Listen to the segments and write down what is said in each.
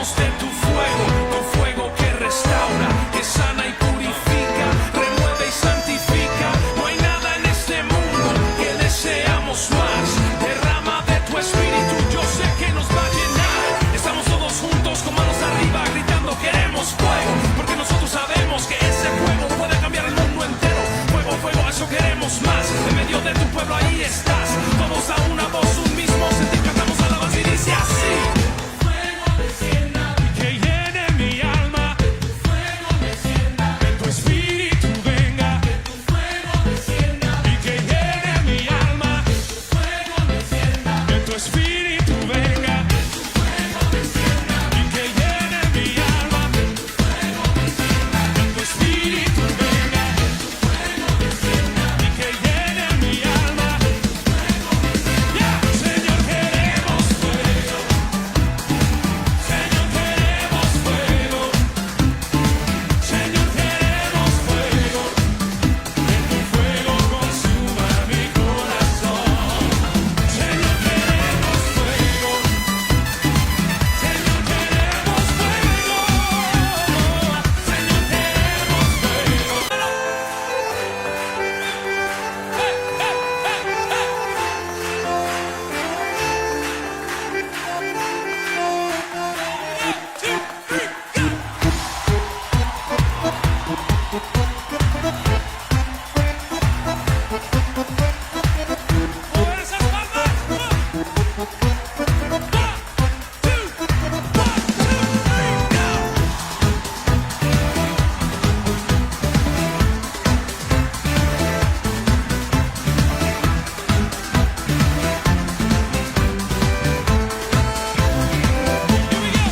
Queremos de tu fuego, tu fuego que restaura, que sana y purifica, remueve y santifica. No hay nada en este mundo que deseamos más. Derrama de tu espíritu, yo sé que nos va a llenar. Estamos todos juntos con manos arriba gritando queremos fuego, porque nosotros sabemos que ese fuego puede cambiar el mundo entero. Fuego, fuego, eso queremos más. En medio de tu pueblo ahí estás, todos a una voz, un mismo sentir, cantamos alabanza y dice así. Que llene mi alma, que tu fuego descienda, que tu espíritu venga, que tu fuego descienda, y que llene mi alma, que tu fuego descienda, que tu espíritu venga, que tu fuego descienda, y que llene mi alma, que tu fuego descienda, que tu espíritu venga, que tu fuego descienda, y que llene mi alma, que tu fuego descienda. Ya, Señor, queremos fuego. Señor, queremos fuego. Señor, queremos fuego. Que tu fuego consuma mi corazón. Señor, queremos fuego. Señor, queremos fuego. Señor, queremos fuego. ¡Eh, eh, eh, eh! One, two, three, go! ¡Mover esas palmas! One, one, two, one, two, three, go! Here we go.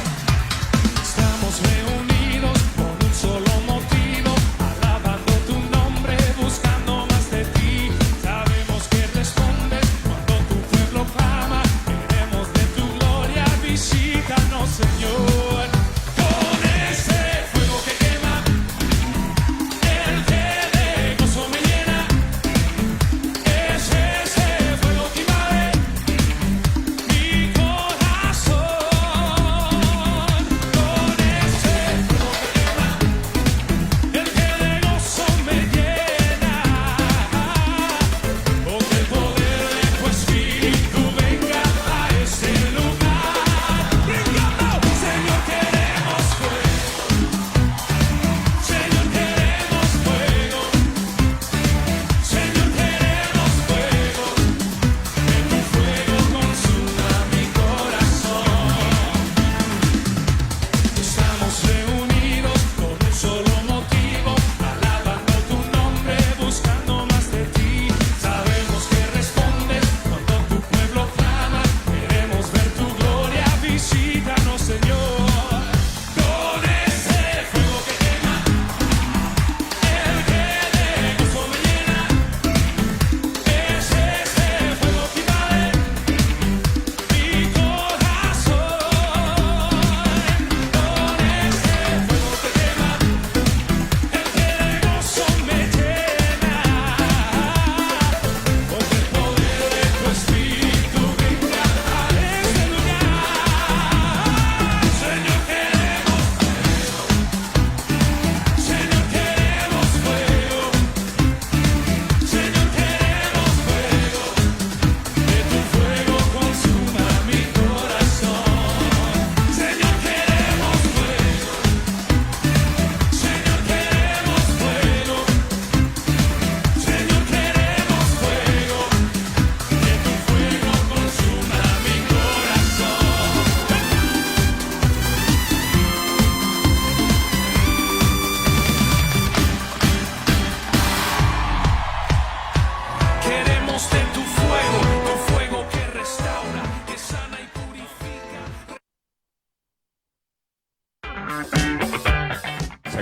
Estamos reunidos por un solo motivo, alabando tu nombre, buscando más de ti. Sabemos que respondes cuando tu pueblo clama. Queremos de tu gloria, visítanos, Señor. Con ese fuego que quema, el que de gozo me llena. Es ese fuego que invade mi corazón. Con ese fuego que quema, el que de gozo me llena. Oh, que el poder de tu espíritu venga a este lugar. Brincando, Señor.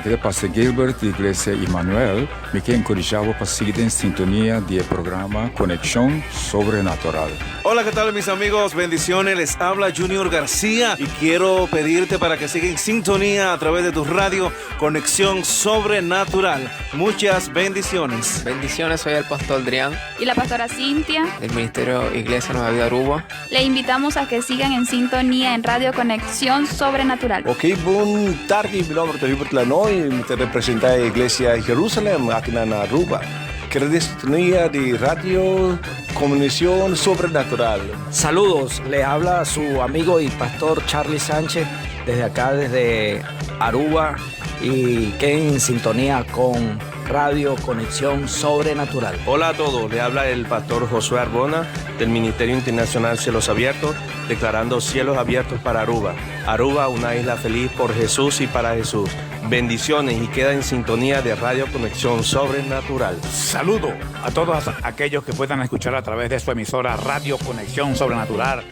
Aki ta Pastor Gilbert di Iglesia Immanuel. Mi ke enkurashá bo pa sigui den sintonia di e programa Konekshon Sobrenatural. Hola, ¿qué tal mis amigos? Bendiciones, les habla Junior García y quiero pedirte para que sigan en sintonía a través de tu radio Conexión Sobrenatural. Muchas bendiciones. Bendiciones, soy el pastor Adrián y la pastora Cintia del Ministerio Iglesia Nueva Vida Aruba. Le invitamos a que sigan en sintonía en Radio Conexión Sobrenatural. Ok, bon tardi, mi nomber ta Hubert Lanoy, mi ta representa e Iglesia Jerusalem aki na Aruba. Keda den sintonia di Radio Conexion Sobrenatural. Saludos, le habla su amigo y pastor Charlie Sánchez desde acá, desde Aruba y queden en sintonía con Radio Conexión Sobrenatural. Hola a todos, le habla el pastor Josué Arbona del Ministerio Internacional Cielos Abiertos, declarando cielos abiertos para Aruba. Aruba, una isla feliz por Jesús y para Jesús. Bendiciones y queda en sintonía de Radio Conexión Sobrenatural. Saludo a todos aquellos que puedan escuchar a través de su emisora Radio Conexión Sobrenatural.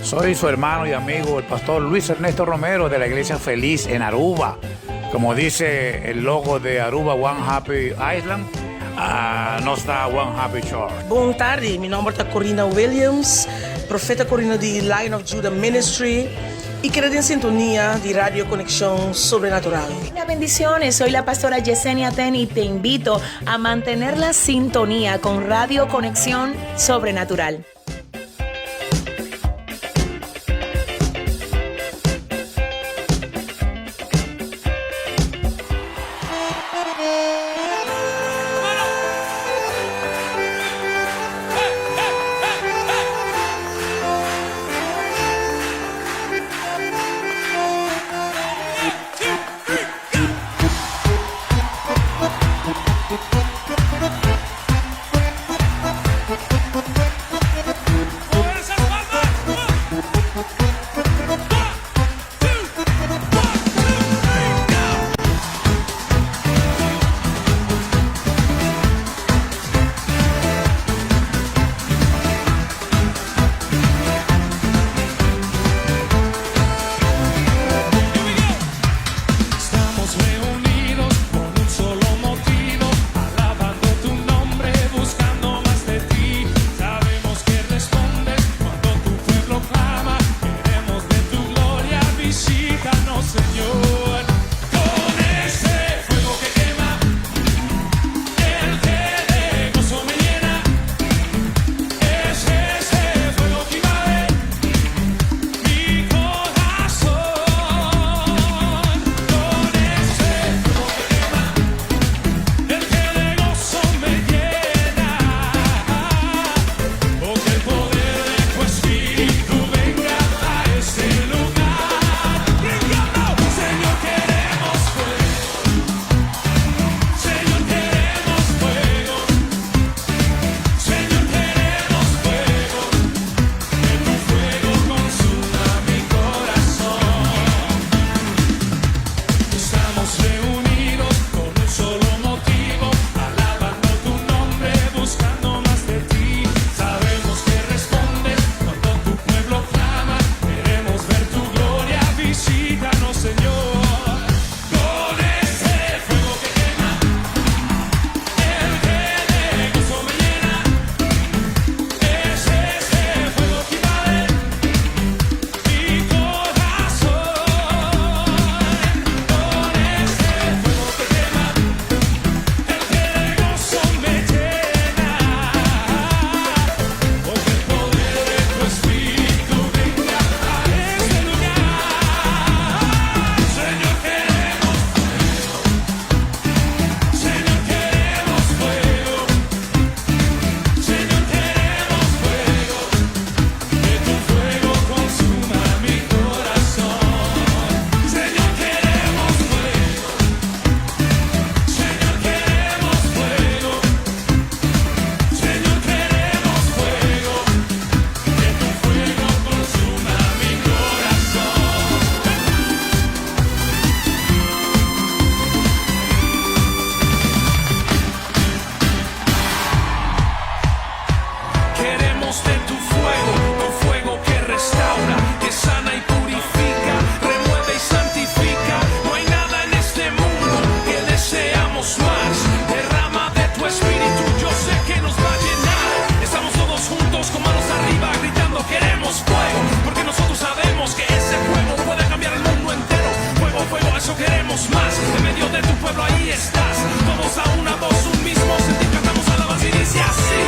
Soy su hermano y amigo, el pastor Luis Ernesto Romero de la Iglesia Feliz en Aruba. Como dice el logo de Aruba One Happy Island, nos ta One Happy Church. Bon tardi, mi nomber ta Corina Williams, Profeta Corina di Lion of Judah Ministry y keda den sintonia di Radio Conexion Sobrenatural. Hola, bendiciones, soy la pastora Yesenia Ten y te invito a mantener la sintonía con Radio Conexión Sobrenatural. Estamos reunidos con un solo motivo, alabando tu nombre, buscando más de ti. Sabemos que respondes cuando tu pueblo clama. Queremos de tu gloria, visítanos, Señor. Con ese fuego que quema, el que de gozo me llena. Es ese fuego que invade mi corazón. Con ese fuego que quema, el que de gozo me llena. Oh, que el poder de tu espíritu venga a este lugar. Brincando, Señor. Dice así.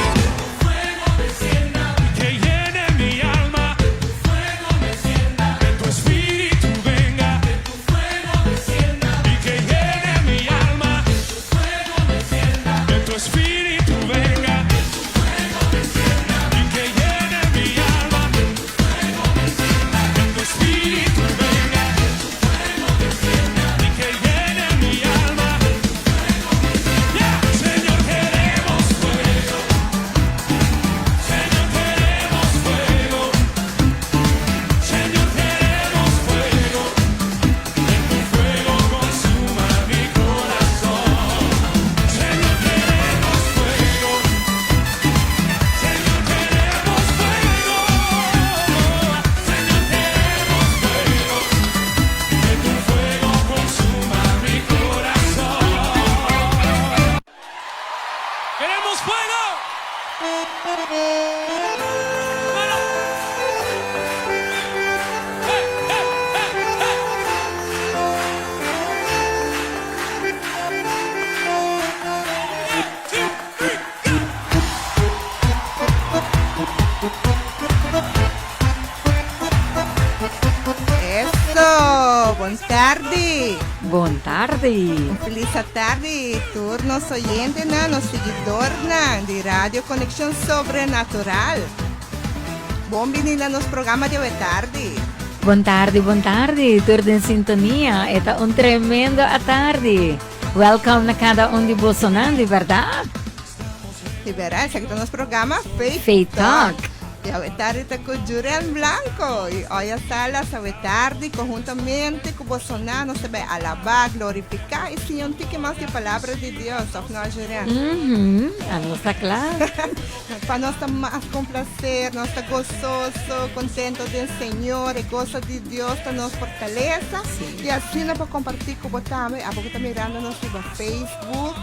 Que llene mi alma. Que tu fuego descienda. Que tu espíritu venga. Que tu fuego descienda. Y que llene mi alma. Que tu fuego descienda. Que tu espíritu venga. Que tu fuego descienda. Y que llene mi alma. Que tu fuego descienda. Que tu espíritu venga. Que tu fuego descienda. Y que llene mi alma. Que tu fuego descienda. Yeah. Señor, queremos fuego. Señor, queremos fuego. Señor, queremos fuego. Que tu fuego consuma mi corazón. Señor, queremos fuego. Señor, queremos fuego. Señor, queremos fuego. Que tu fuego consuma mi corazón. ¡Queremos fuego! Eso, bon tardi. Bon tardi. Un felis tardi, tur nos oyentenan, nos siguidornan di Radio Conexión Sobrenatural. Bon bini na nos programa di awe tardi. Bon tardi, bon tardi, tur den sintonia. E ta un tremendo atardi. Welcome na kada un di bosonan, di berdad. Di berdad, esaki ta nos programa Faith, Faith Talk. I awe tardi ta ku Juren Blanco i Oya Salas awe tardi konhuntamente ku bosonan nos ta bai alabá, glorifiká i siña un tiki mas di palabra di Dios, òf no Juren? Mhm, anos ta kla. Pa nos ta mas ku un plaser, nos ta gososo, kontento den Señor, e goso di Dios ta nos fortalesa i asina por kompartí ku bo tambe, abo ku ta mirando nos riba Facebook,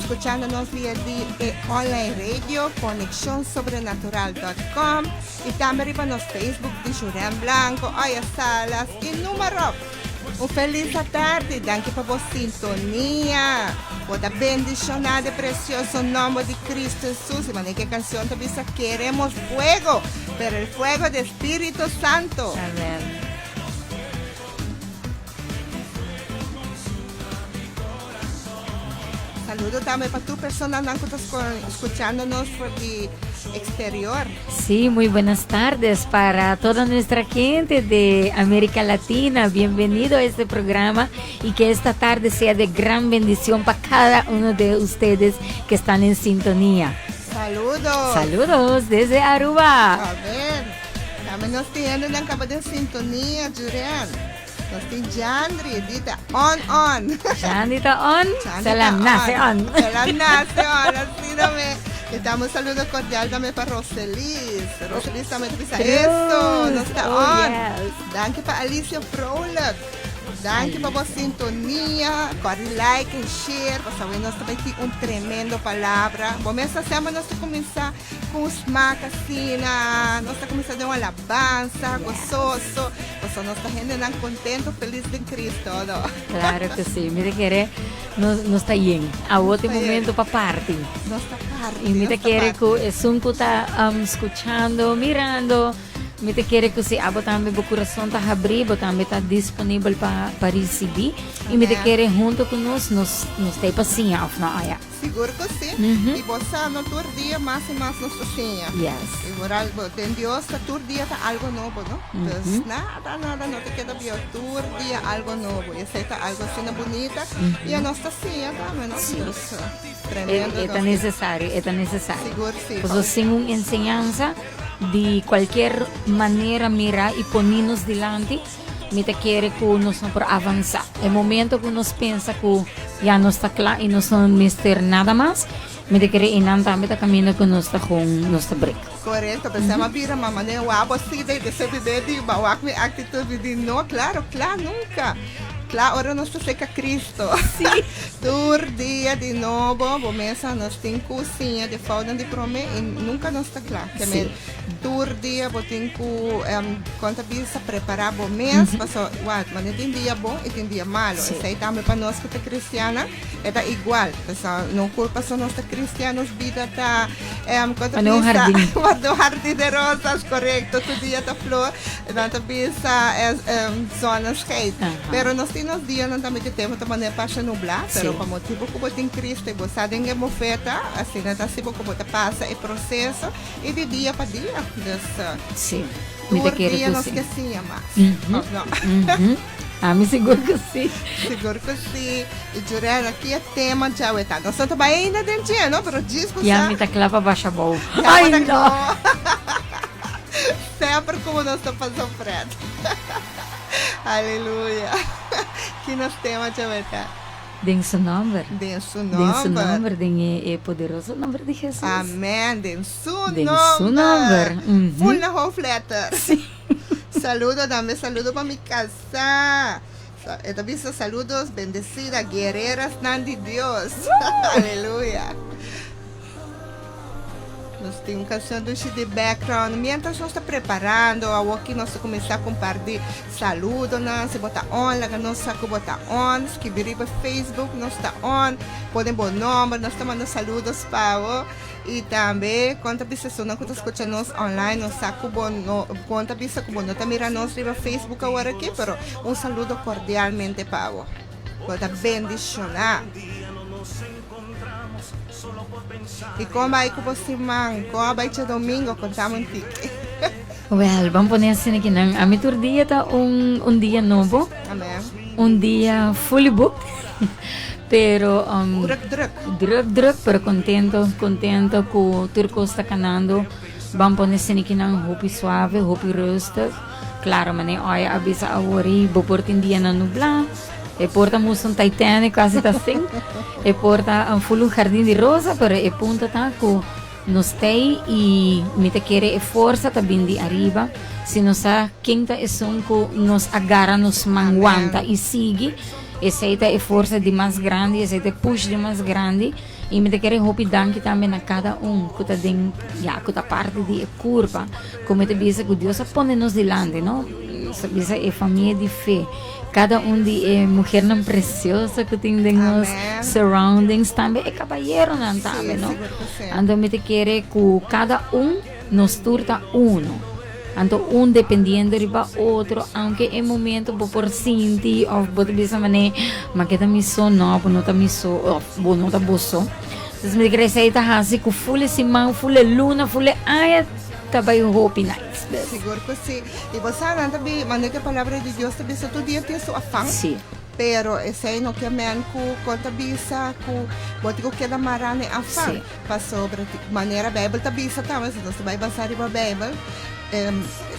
skuchando nos via di e online radio conexionsobrenatural dot com y tambe riba nos Facebook di Juren Blanco, Oya Salas y Numarop. Un feliz atardi, danki pa bo sintonia. Bo ta bendiciona den precioso nomber di Cristo Jesus. Y manera ke cancion ta bisa queremos fuego, pero el fuego de Espirito Santo. Amen. Saludo tambe pa tur personanan ku ta skuchando nos for di exterior. Sí, muy buenas tardes para toda nuestra gente de América Latina. Bienvenido a este programa y que esta tarde sea de gran bendición para cada uno de ustedes que están en sintonía. Saludos. Saludos desde Aruba. A ver, tambe nos tin hendenan kaba den sintonia, Julian. Nos tin Jandri, di ta on on. Jandri ta on, Jandri se la ta nace on. Se la nace on, así dame. Le damos un saludo cordial también para Roselis. Roselis también te bisa eso, nos ta Oh, on. yes. Danki pa Alicia Vrolijk. Danki pa bo sintonia. Corre like and share. Pasobra nos ta bay tin un tremendo palabra. Bo mester semper nos ta cuminsa Ku smak asina, nos ta kuminsá den un alabansa gososo, pasobra nos ta hendenan kontento, felis den Cristo, no? Claro ku si, mi ta kere nos nos ta yen. Awor ta e momento pa parti. Nos ta parti. I mi ta kere ku esun ku ta skuchando, mirando, mi ta kere ku si abo tambe bo kurason ta habrí, bo tambe ta disponibel pa pa risibí. I mi ta kere hunto ku nos, nos nos ta ei pa siña òf no, aya. Sigur ku si. I bo sa no tur dia mas i mas nos ta siña. Yes. I vooral bo den Dios ta tur dia ta algo nobo, no? Dus nada, nada no ta keda bieu. Tur dia algo nobo. I esei ta algo asina bunita. I anos ta siña tambe, no? Si. Dus tremendo. E ta necesario, e ta necesario. Sigur si. Pasobra sin un enseñansa di cualkier manera mira i poni nos dilanti, Mi ta kere ku nos no por avansá. E momento ku nos pensa ku ya nos ta kla i nos no mester nada mas, mi ta kere einan tambe ta kaminda ku nos ta kon nos ta brek. Korekto, p'esei mi a bira mama den wak bo si de se bibé di ba wak mi aktitut mi di no, klaro, kla nunka. Kla ora nos ta seka Cristo. Sí. Tur dia di nobo bo mesa nos tin ku siña di foutnan di prome i nunka nos ta kla. Ke men tur dia bo tin ku kon ta bisa prepara bo mes paso wak mane tin dia bon i tin dia malo. Esei tambe pa nos ku ta cristiannan e ta igual. Paso no kulpa so nos ta cristian nos bida ta kon ta Mane un bisa hardin. mane un hardin de rosas korekto tur dia ta flor. Nan ta bisa zonneschijn. Pero nos tin nos dianan tambe ku tempu ta manera pasha nublá, pero pa motibu ku bo tin Cristo i bo sa den e bofeta, asina ta si bo ku bo ta pasa e proseso i di dia pa dia. Dus tur dia nos ke siña mas, òf no? Ami sigur ku si. Sigur ku si. I Jurella, ki e tema djawe ta? Nos no ta bai ainda den dje, no? Pero djis bo sa. Ya mi ta kla pa basha bou. Ai no! Semper como nos ta pasa pret. Aleluya. Ki nos tema djawe ta? Den su nomber. Den su nomber. Den su nomber, den e poderoso nomber di Jesus. Amen. Den su nomber. Den su nomber. Full na hoofdletter. Si. Saludo tambe, saludo pa mi casa. E ta bisa saludos bendecida guerrerasnan di Dios. Aleluya. Nos tin un canción dushi di background. Mientras nos ta preparando, awoki nos ta cuminsa comparti saludonan. Si bo ta on, laga nos sa cu bo ta on. Skibi riba Facebook, nos ta on. Pone bo nomber, nos ta manda saludos pa bo. Y tambe con ta bisa esunnan cu ta scucha nos online, nos sa cu bo no, con ta bisa cu bo no ta mira nos riba Facebook awor aki, pero un saludo cordialmente pa bo. Bo ta bendiciona. Y con bay cu bo siman? Con a bay djadomingo? Contame un tiki. Wel, ban pone asina ki nan. Ami tur dia ta un, un dia nobo. Amen. Un dia fully booked. Pero um, Druk, druk. Druk, druk, pero contento, contento cu tur cos ta canando. Ban pone asina ki nan hopi suave, hopi rustig. Claro, mane oya a bisa awor y bo por tin dianan nublá. E por ta mustra un Titanic casi ta sink. E por ta un full un jardín di rosa, pero e punto ta cu nos t'ey y mi ta kere e forsa ta bin di ariba. Si nos sa ken ta esun cu nos a gara nos man wanta y sigui, esey ta e forsa di mas grandi, esey ta e push di mas grandi. Y mi ta kere hopi danki tambe na cada un cu ta den, ya, cu ta parti di e curpa. Cu mi ta bisa cu Dios a pone nos dilanti, no? Nos ta bisa e famia di fe. Cada un di e muhernan precioso cu tin den nos surroundings, tambe e caballeronan tambe, no? Anto mi ta kere cu cada un, nos tur ta uno. Anto un dependiendo riba otro, aunke e momento bo por sinti of bo ta bisa mane, ma ke ta mi so? No, bo no ta mi so, of bo no ta bo so. Entonces mi ta kere esei ta hasi cu ful e siman, ful e luna, ful e aña ta bai hopi nice. Dus. Sigur cu si. Y bo sa nan ta bi, manera cu e palabra di Dios ta bisa tur dia tin su afan. Si. Pero esei no ke men cu con ta bisa cu bo tin cu keda mara na e afan. Si. Pasobra di manera Bijbel ta bisa tambe, si nos ta bai basa riba Bijbel,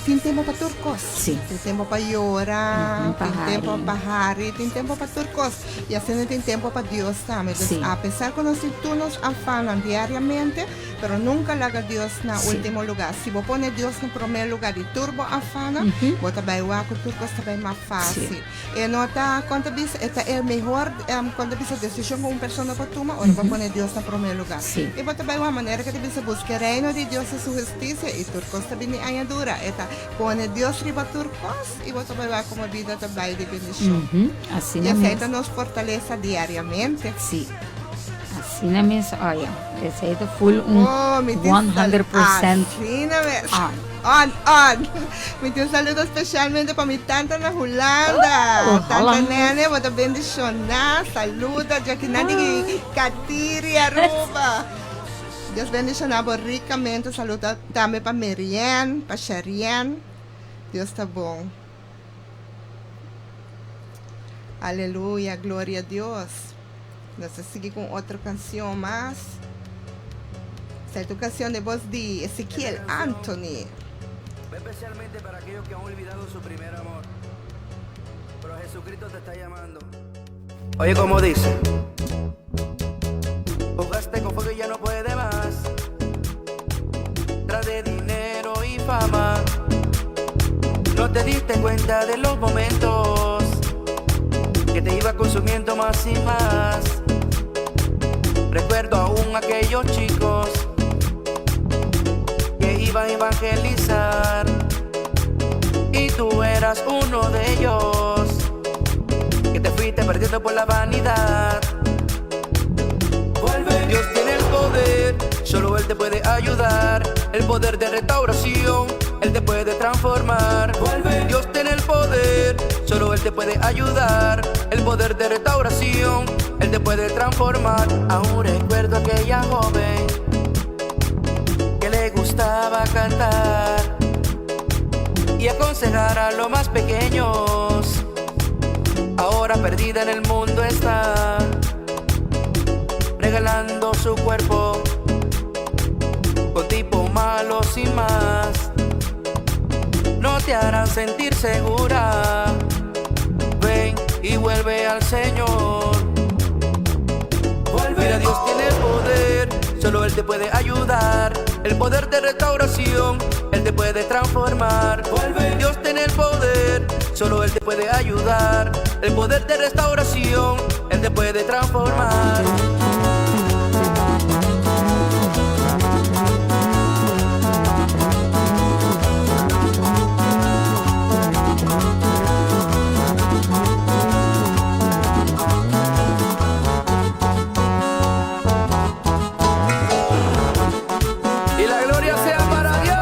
tin tempo pa tur kos. Sí. Tin tempo pa yora, Pa tin tempo hari. pa hari, tin tempo pa tur kos. I asina tin tempo pa Dios tambe. Dus Sí. apesar ku nos tin tur nos afannan diariamente, pero nunka laga Dios na Sí. ultimo lugá. Si bo pone Dios na promé lugá di tur bo afannan, bo ta bai wak ku tur kos ta bai mas fásil. E no ta, kon ta bisa, e ta e mehor, kon ta bisa, desishon ku un persona por tuma ora bo pone Dios na promé lugá. Sí. I bo ta bai wak manera ku ta bisa buska e reino di Dios i su hustisia i tur kos ta bini añadura. E ta pone Dios riba tur kos i bo ta bai wak komo bida ta bai di bendishon. Asina I esei mes. ta nos fortalesa diariamente. Sí. Asina mes, oye. Esei ta full un Oh, mi tin 100% Asina mes. on. On, on. Mi tin un saludo specialmente pa mi tanta na Hulanda. Oh, Tanta Holland. Nene, bo ta bendiciona. Saludo, Jackie di Katiri, Aruba. Dios bendiciona bo ricamente. Saludo tambe pa Marianne, pa Sharianne. Dios ta bon. Aleluya, gloria a Dios. Nos ta sigui con otro canción mas. Esta canción de voz de Ezequiel Anthony. Especialmente para aquellos que han olvidado su primer amor. Pero Jesucristo te está llamando. Oye, como dice. Jugaste con fuego y ya no puede más. Tras de dinero y fama. No te diste cuenta de los momentos. más y más. Recuerdo aún aquellos chicos que iban a evangelizar y tú eras uno de ellos que te fuiste perdiendo por la vanidad. Vuelve. Dios tiene el poder, solo Él te puede ayudar. El poder de restauración, Él te puede transformar. Vuelve. Dios tiene el poder, solo Él te puede ayudar. El poder de restauración, Él te puede transformar. Aún recuerdo aquella joven que le gustaba cantar y aconsejar a los más pequeños. Ahora perdida en el mundo está, regalando su cuerpo con tipo malos y más. No te harán sentir segura. Ven y vuelve al Señor. Vuelve. Mira, Dios tiene el poder, solo Él te puede ayudar. El poder de restauración, Él te puede transformar. Vuelve. Dios tiene el poder, solo Él te puede ayudar. El poder de restauración, Él te puede transformar. Y la gloria sea para Dios.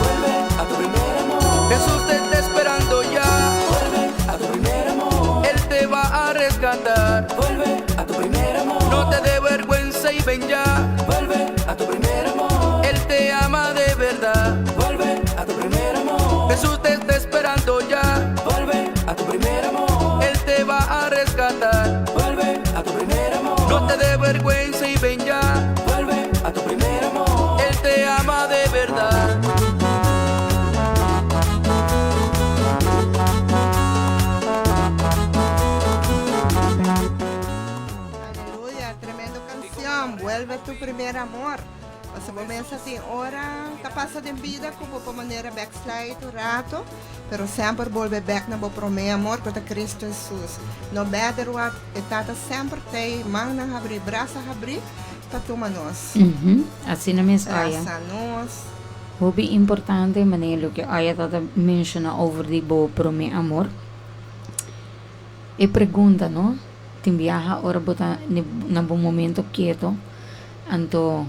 Vuelve a tu primer amor. Jesús te está esperando ya. Vuelve a tu primer amor. Él te va a rescatar. Vuelve a tu primer amor. No te dé vergüenza y ven ya. Vuelve a tu primer amor. Él te ama de verdad. Vuelve a tu primer amor. Jesús te está esperando ya. Vuelve a tu primer amor. Él te va a rescatar. Vuelve a tu primer amor. No te dé vergüenza y ven ya. Vuelve a tu primer amor. Él te ama de verdad. Aleluya, tremendo canción. Vuelve a tu primer amor. Paso bo mesa tin ora ta pasa den bida ku bo por manera backslide un rato, pero semper bolbe bek na bo prome amor ku ta Cristo Jesus. No matter what, e Tata semper t'ei, mannan habrí, brasa habrí pa tuma nos. Ujú, asina mes Aya. Brasa nos. Hopi importante manera loke Aya ta ta menciona over di bo prome amor. E pregunta no, tin biaha ora bo ta na bo momento keto, anto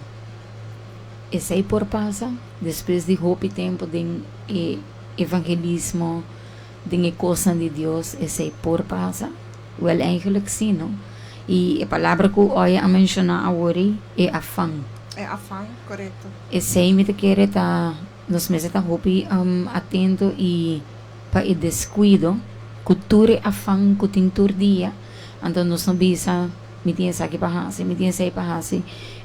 esei por pasa despues di hopi tempo den e evangelismo, den e kosnan di Dios, esei por pasa? Wel eigenlijk si no. I e palabra ku Oya a menshoná awor ei, e afan. E afan, korekto. Esei mi ta kere ta nos mester ta hopi atento i pa e descuido cu tur e afan cu tin tur dia, anto nos no bisa, Mi tin esaki pa haci, mi tin esey pa haci,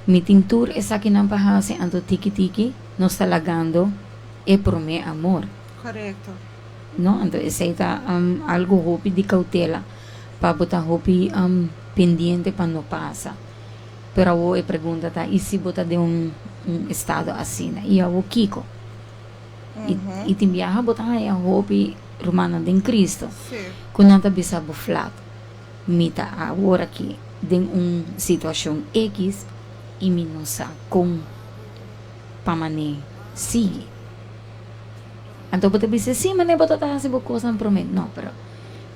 mi tin tur esakinan pa haci, anto tiki tiki nos ta lagando e prome amor. Correcto. No, anto esey ta algo hopi di cautela pa bo ta hopi pendiente pa no pasa. Pero awo e pregunta ta, y si bo ta den un estado asina, y awo kico? I, i tin biaha bo ta haña hopi rumannan den Cristo ku nan ta bisa bo flat, Mi ta awor aki den un situashon ekis i mi no sa kon pa man'é sigui. Anto bo ta bisa, Sí, man'é bo ta ta hasi bo kosnan promé. No, pero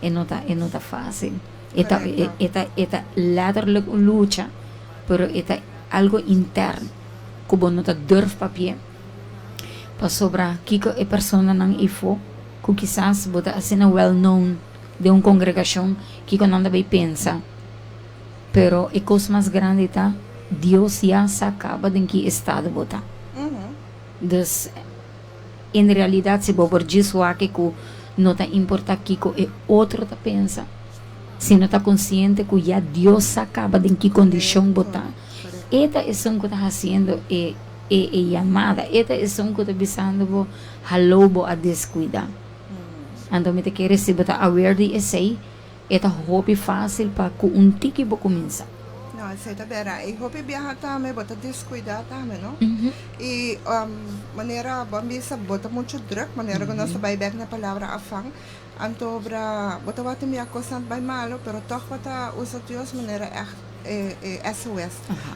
e no ta, e no ta fásil. E ta, e ta, e ta letterlijk un lucha, pero e ta algo interno ku bo no ta durf papia. Pasobra kiko e personanan ifo ku kisas bo ta asina well known den un kongregashon, kiko nan ta bay pensa? Pero e kos mas grandi ta, Dios ya sa kaba den ki estado bo ta. Dus, en realidat si bo por djis wak ku no ta importa kiko e otro ta pensa, si no ta konsiente ku ya Dios sa kaba den ki kondishon bo ta, e ta esun ku ta hasiendo e E e yamada. E ta esun ku ta bisando bo, Hallo, bo a deskuidá. Anto mi ta kere si bo ta aware di esei, e ta hopi fásil pa ku un tiki bo kuminsá. No, No, esei ta bera. I hopi biaha tambe bo ta descuida tambe, no? I manera bo a bisa bo ta mucho druk, manera cu nos ta bay bek na e palabra afan, anto obra bo ta wak tin bia cosnan ta bay malo, pero toch bo ta usa Dios manera echt e SOS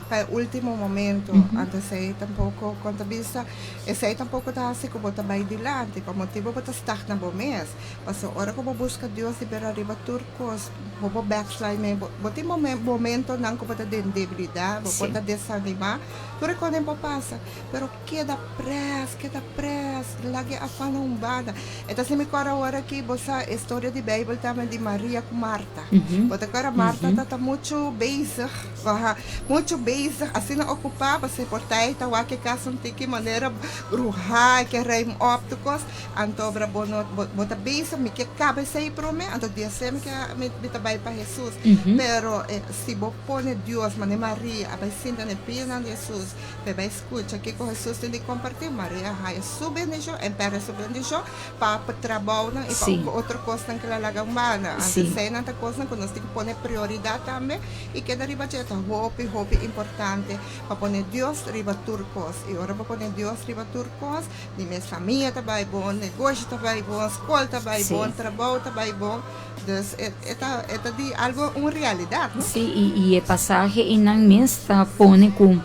pa e ultimo momento. Anto esei tampoco, con ta bisa, esei tampoco ta haci cu bo ta bay dilanti, pa motibo bo ta stagna bo mes. Pasobra ora cu bo busca Dios di bera riba tur cos, Bo por backslide men, bo bo tin momen momentonan ku bo ta den debilidat, bo por ta desanimá, tur e kosnan por pasa, pero keda près, keda près, laga e afan na un banda. E ta hasi mi kòrda awor aki, bo sa e storia di Beibel tambe di Maria ku Marta. Bo ta kòrda Marta ta ta muchu bezig, aha, muchu bezig, asina okupá, pasobra por ta e ta wak e kas un tiki manera bruhá, e ke ruim op tur kos. Anto ora bo no bo ta bisa mi ke kaba esei prome, anto di esei mi ke mi ta bai pa Hesus. Pero si bo pone Dios mane Maria a bai sinta na e pianan di Hesus pa e bai skucha kiko Hesus tin di komparti, Maria a haya su bendishon en perde su bendishon pa trabounan i pa otro kosnan ku el a laga un banda. Anto eseinan ta kosnan ku nos tin ku pone prioridat tambe i keda riba dje. Ta hopi hopi importante pa pone Dios riba tur kos i ora bo pone Dios riba tur kos, Di mes famia ta bai bon, negoshi ta bai bon, skol ta bai bon, trabou ta bai bon. Dus e e ta e ta di algo un realidat, no? Sí, i i e pasahe einan mes ta pone ku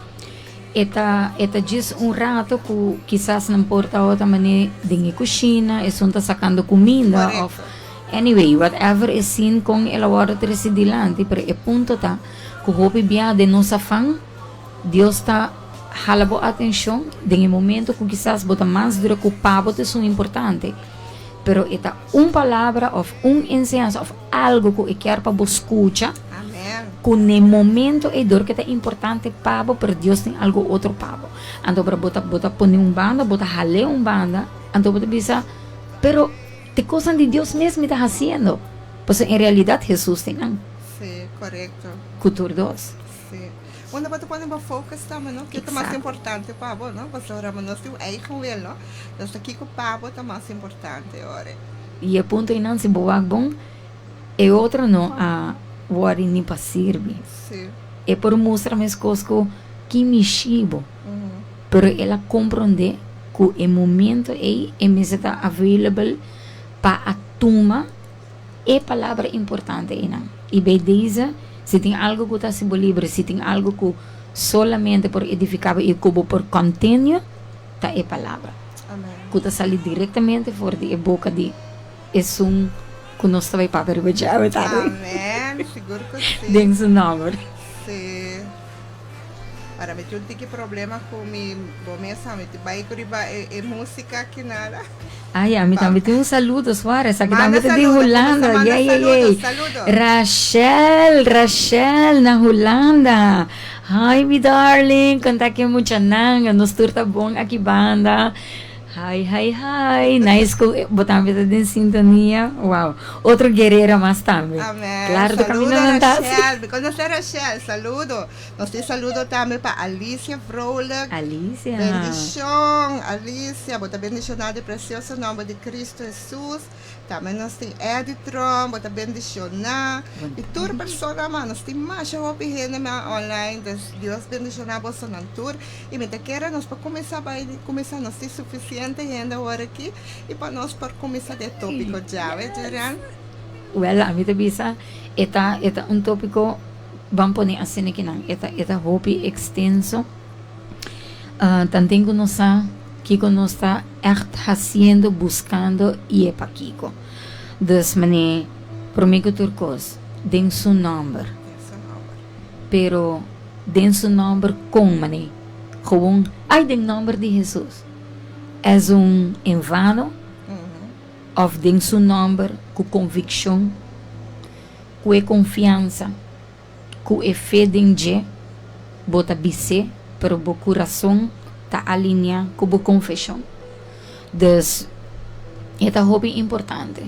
e ta e ta djis un rato ku kisas nan por tabata manera den e kushina, esun ta sakando kuminda òf anyway whatever e sin kon el a wòrdu trese dilanti, pero e punto ta ku hopi bia den nos afan Dios ta hala bo atencion den e momento cu kisas bo ta mas dura cu pa bo ta esun importante, pero e ta un palabra of un enseñansa of algo cu e kier pa bo scucha cu n'e momento ey dor cu e ta importante pa bo pero Dios tin algo otro pa bo. Anto ora bo ta bo ta pone un banda, bo ta hal'e un banda, anto bo ta bisa, pero t'e cosnan di Dios mes mi ta haciendo, pasobra en realidad Jesus tin nan. Sí, corecto. Cu tur dos. Sí. Unda bo ta pone bo focus tambe, no? Kiko ta mas importante pa bo, no? Pasobra ora nos tin un eigen wil, no? Nos ta kiko pa bo ta mas importante ora. I e punto einan si bo wak bon, e otro no a wòrdu ni pa sirbi. Sí. E por mustra meskos ku ki mishi bo, pero el a komprondé ku e momento ei e mester ta available pa a tuma E palabra importante einan. I bij deze, si tin algo ku ta hasi bo libre, si tin algo ku solamente por edifiká bo i ku bo por continue, ta e palabra. Ku ta sali direktamente for di e boka di esun ku nos ta bai papia riba dje awe tardi. Amen, sigur ku si. Den su nòmber. Si. Ora mi tin un tiki problema ku mi bo mesa, mi tin bai ku riba e músika aki nada. Ay, ami tambe tin un saludo, Suarez. Aki Manda tambe ta di saludo, Hulanda. kumsa manda Yey, yey, saludo, yey. saludo. Rachel, Rachel, na Hulanda. Hi, mi darling. Konta ki muchanan. Nos tur ta bon aki banda. Hi, hi, hi. Nice ku bo tambe ta den sintonia. Wow. Otro guerrera mas tambe. Amen. Claro, ta Saludo, caminda nan ta así. Rachel. Mi conoce Rachel. Saludo. Nos tin saludo tambe pa Alicia Vrolijk. Alicia. Bendicion, Alicia. Bo ta bendiciona den precioso nomber di Cristo Jesus. Tambe nos tin Eddie Tromp, bo ta bendiciona. Y tur persona mas. Nos tin masha hopi hende mas online. Dus Dios bendiciona bosonan tur. Y mi ta kere nos por cuminsa bay cuminsa. Nos tin suficiente hende awor aki. Y pa nos por cuminsa den e topico djawe, Jerian. Wel, ami ta bisa e ta e ta un topico. Ban pone asina kinan e ta e ta hopi extenso. Tanten ku nos sa kiko nos ta ègt hasiendo, buskando i e pakiko. Dus mane promé ku tur kos, den su nòmber. Pero den su nòmber kon mane? Gewoon, ai den nòmber di Hesus. Es un en vano òf den su nòmber ku konvikshon? Ku e konfiansa, ku e fe den dje, bo ta bis'é, pero bo kurason ta alineá ku bo konfeshon. Dus, e ta hopi importante.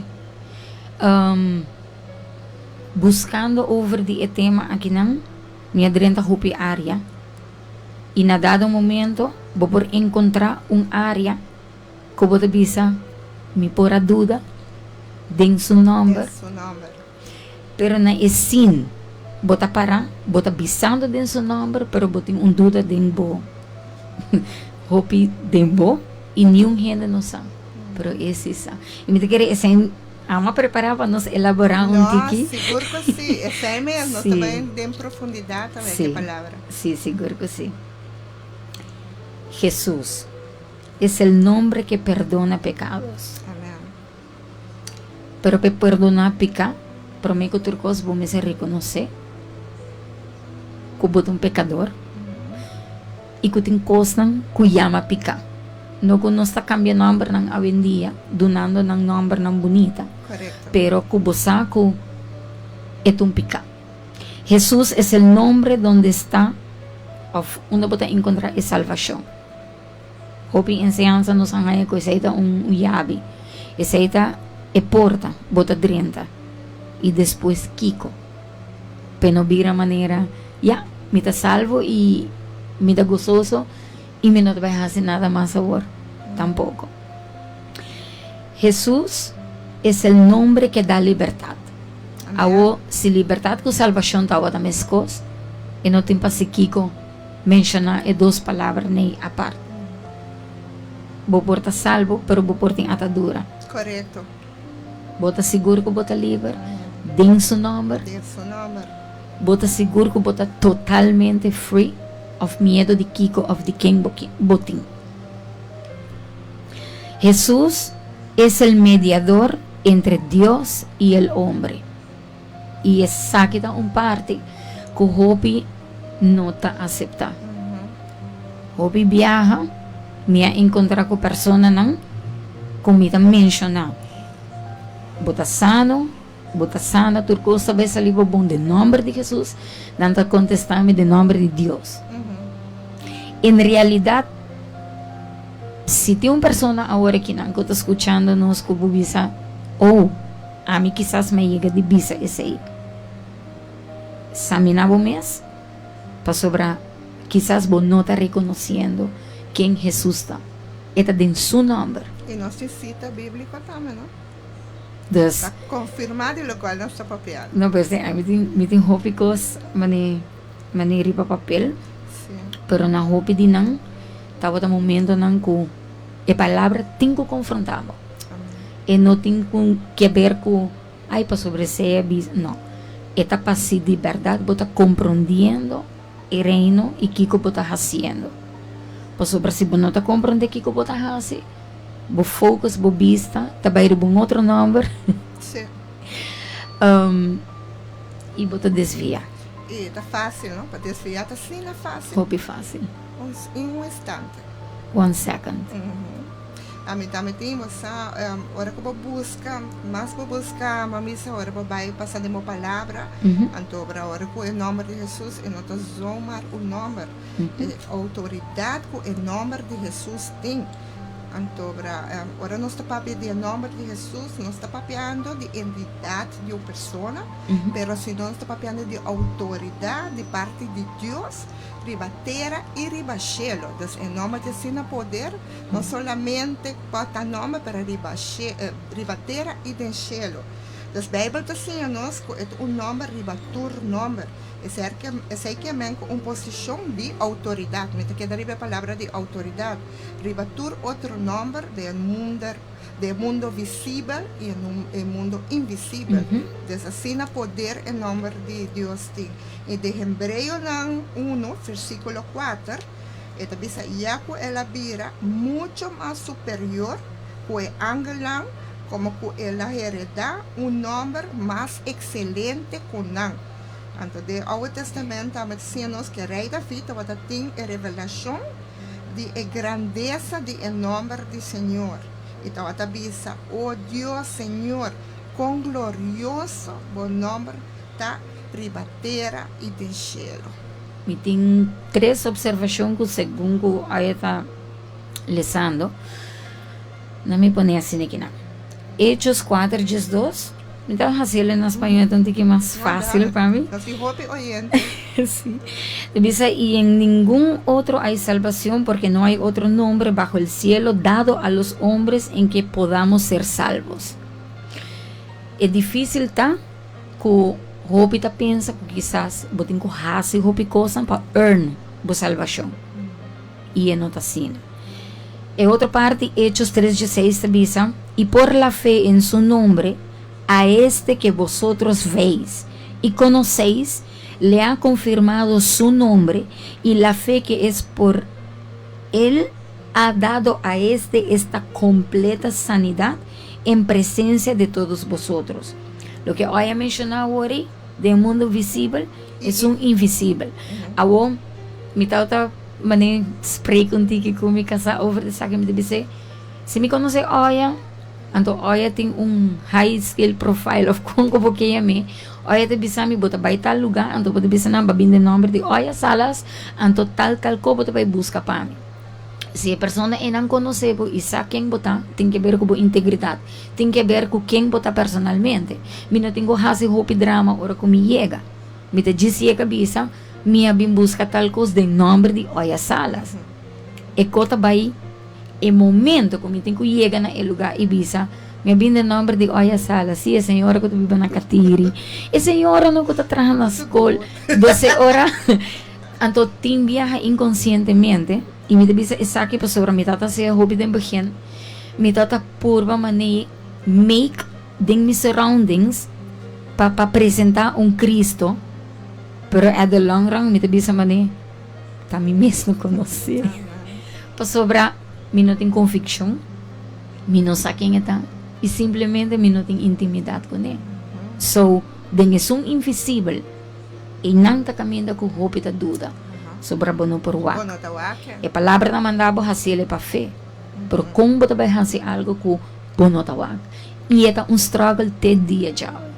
Buskando over di e tema akinan, mi a drenta hopi área, i na dado momento bo por enkontrá un área Ku bo ta bisa, Mi por a duda den su nòmber. Den su nòmber. Pero na e sin. Bo ta pará, bo ta bisando den su nòmber, pero bo tin un duda den bo, hopi den bo, i niun hende no sa, pero e sí sa. I mi ta kere esei amo a prepará pa nos elaborá un tiki. No, sigur ku sí. Esei mes, nos ta bai den profundidat tambe ku e palabra. Sí, sigur ku sí. Hesus es el nombre ke perdona pekados. Amen. Pero p'e perdoná piká, promé ku tur kos bo mester rekonosé ku bo ta un pekador i ku tin kosnan ku yama piká. No ku nos ta kambia nòmbernan awendia dunando nan nòmbernan bunita, pero ku bo sa ku e ta un piká. Hesus es el nombre donde sta òf unda bo ta enkontrá e salvashon. Hopi enseñansa nos a haña ku esei ta un yabi. Esei ta e porta, bo ta drenta. I despues kiko? P'e no bira manera, ya, mi ta salvo i mi ta gososo i mi no ta bai hasi nada mas awor tampoko. Hesus es el nombre ke da libertat. Awo, si libertat ku salbashon tabata meskos, e no tin pasi kiko. Menshoná e dos palabranan apart. Bo por ta salbo, pero bo por tin atadura. Korekto. Bo ta sigur ku bo ta liber den Su nòmber? Den Su nòmber. Bo ta sigur ku bo ta totalmente free òf miedu di kiko òf di ken bo tin? Hesus es el mediador entre Dios i el hombre. I esaki ta un parti ku hopi no ta aseptá. Hopi biaha mi a enkontrá ku personanan ku mi ta menshoná, Bo ta sano, bo ta sana, tur kos ta bai sali bo bon den nòmber di Hesus. Nan ta kontestá mi den nòmber di Dios. En realidat, si tin un persona awor akinan ku ta skuchando nos ku bo bisa, Oh, Ami kisas mi a yega di bisa esei. Saminá bo mes, pasobra kisas bo no ta rekonosiendo ken Hesus ta. E ta den Su nòmber. I nos tin sita bíbliko tambe, no? Dus. Ta konfirmá di lokual nos ta papiando. No, pues ami tin, mi tin hopi kos mane, mane riba papel. Sí. Pero na hopi di nan tabata momentonan ku e palabra tin ku konfrontá bo. E no tin ku keber ku ay pasobra esei a bisa, no. E ta pa si di bèrdat bo ta komprondiendo e Reino i kiko bo ta hasiendo. Pasobra si bo no ta komprondé kiko bo ta hasi, bo focus, bo bista ta bai riba un otro nòmber i bo ta desviá. I ta fásil, no? Pa desviá ta asina fásil. Hopi fásil. Un instante. One second. Ami tambe tin bo sa ora ku bo buska mas bo buska bo misa ora bo bai pasa den bo palabra anto ora ora ku e nòmber di Hesus e no ta zomaar un nòmber e outoridat ku e nòmber di Hesus tin anto ora ora nos ta papia di e nòmber di Hesus nos ta papiando di entidat di un persona pero si nos ta papiando di outoridat di parti di Dios riba tera i riba shelu dus e nòmber di asina poder. No solamente pa ta nòmber, pero riba riba tera i den shelu. Dus Beibel ta siña nos ku e ta un nòmber riba tur nòmber. Esei ke esei ke men ku un posishon di outoridat. Mi ta keda riba e palabra di outoridat. Riba tur otro nòmber den e munder den e mundo visibel i e mundo invisibel. Dus asina poder e nòmber di Dios tin. I den Hebreonan unu, versíkulo kuater. E ta bisa ya ku el a bira mucho mas superior ku e angelnan, komo ku el a heredá un nòmber mas ekselente ku nan. Anto den Oude Testament tambe ta siña nos ku Rei David tabata tin e revelashon di e grandesa di e nòmber di Señor i tabata bisa, O Dios, Señor, kon glorioso bo nòmber ta riba tera i den shelu! Mi tin tres observacion cu segun cu aya ta lesando, na mi pone asina aki nan. Hechos cuater diesdos, mi ta haci el na spañol ta un tiki mas facil pa mi. Nos tin hopi oyente. Si. Ta bisa, Y en ningun otro hay salvacion, porque no hay otro nombre bajo el cielo dado a los hombres en que podamos ser salvos. E dificil ta cu. Hopi ta pensa ku kisas bo tin ku hasi hopi kosnan pa earn bo salbashon. I e no ta asina. E otro parti, Hechos tres dieseis ta bisa, I por la fe en su nombre, a este que vosotros veis y conocéis, le ha confirmado su nombre, y la fe que es por él ha dado a este esta completa sanidad en presencia de todos vosotros. Loke hoy a menciona awor ei, den mundo visibel, esun invisibel. Awor, mi tabata mane spreek un tiki cu mi casa over esaki, mi ta bis'é, si mi conoce Oya, anto Oya tin un high skill profile of con cu bo ke yam'é, Oya ta bisa mi bo ta bay tal lugar, anto bo ta bisa nan bo a bin den nomber di Oya Salas, anto tal tal co bo ta bay busca pa mi. Si e persona einan konosé bo i sa ken bo ta, tin ke ber ku bo integridat, tin ke ber ku ken bo ta personalmente. Mi no tin ku hasi hopi drama ora ku mi yega. Mi ta djis yega bisa, Mi a bin buska tal kos den nòmber di Oya Salas. E ko ta bai e momento ku mi tin ku yega na e lugá i bisa, Mi a bin den nòmber di Oya Salas. Sí, e señora ku ta biba na Katiri, e señoranan ku ta traha na skol. Dose ora. Anto tin biaha inkonsientemente, i mi ta bisa esaki pasobra mi tata sea hopi den begin, mi tata purba manei make den mi surroundings pa pa presenta un Cristo, pero at the long run mi ta bisa manei ta mi mes no konosé, pasobra mi no tin konvikshon, mi no sa ken e ta i simplemente mi no tin intimidat kuné. So, den esun invisibel. Einan ta kaminda ku hopi ta duda sobra bo no por wak. E palabra ta manda bo hasiel e pa fe, pero kon bo ta bai hasi algo ku bo no ta wak? I e ta un struggle te dia djawe.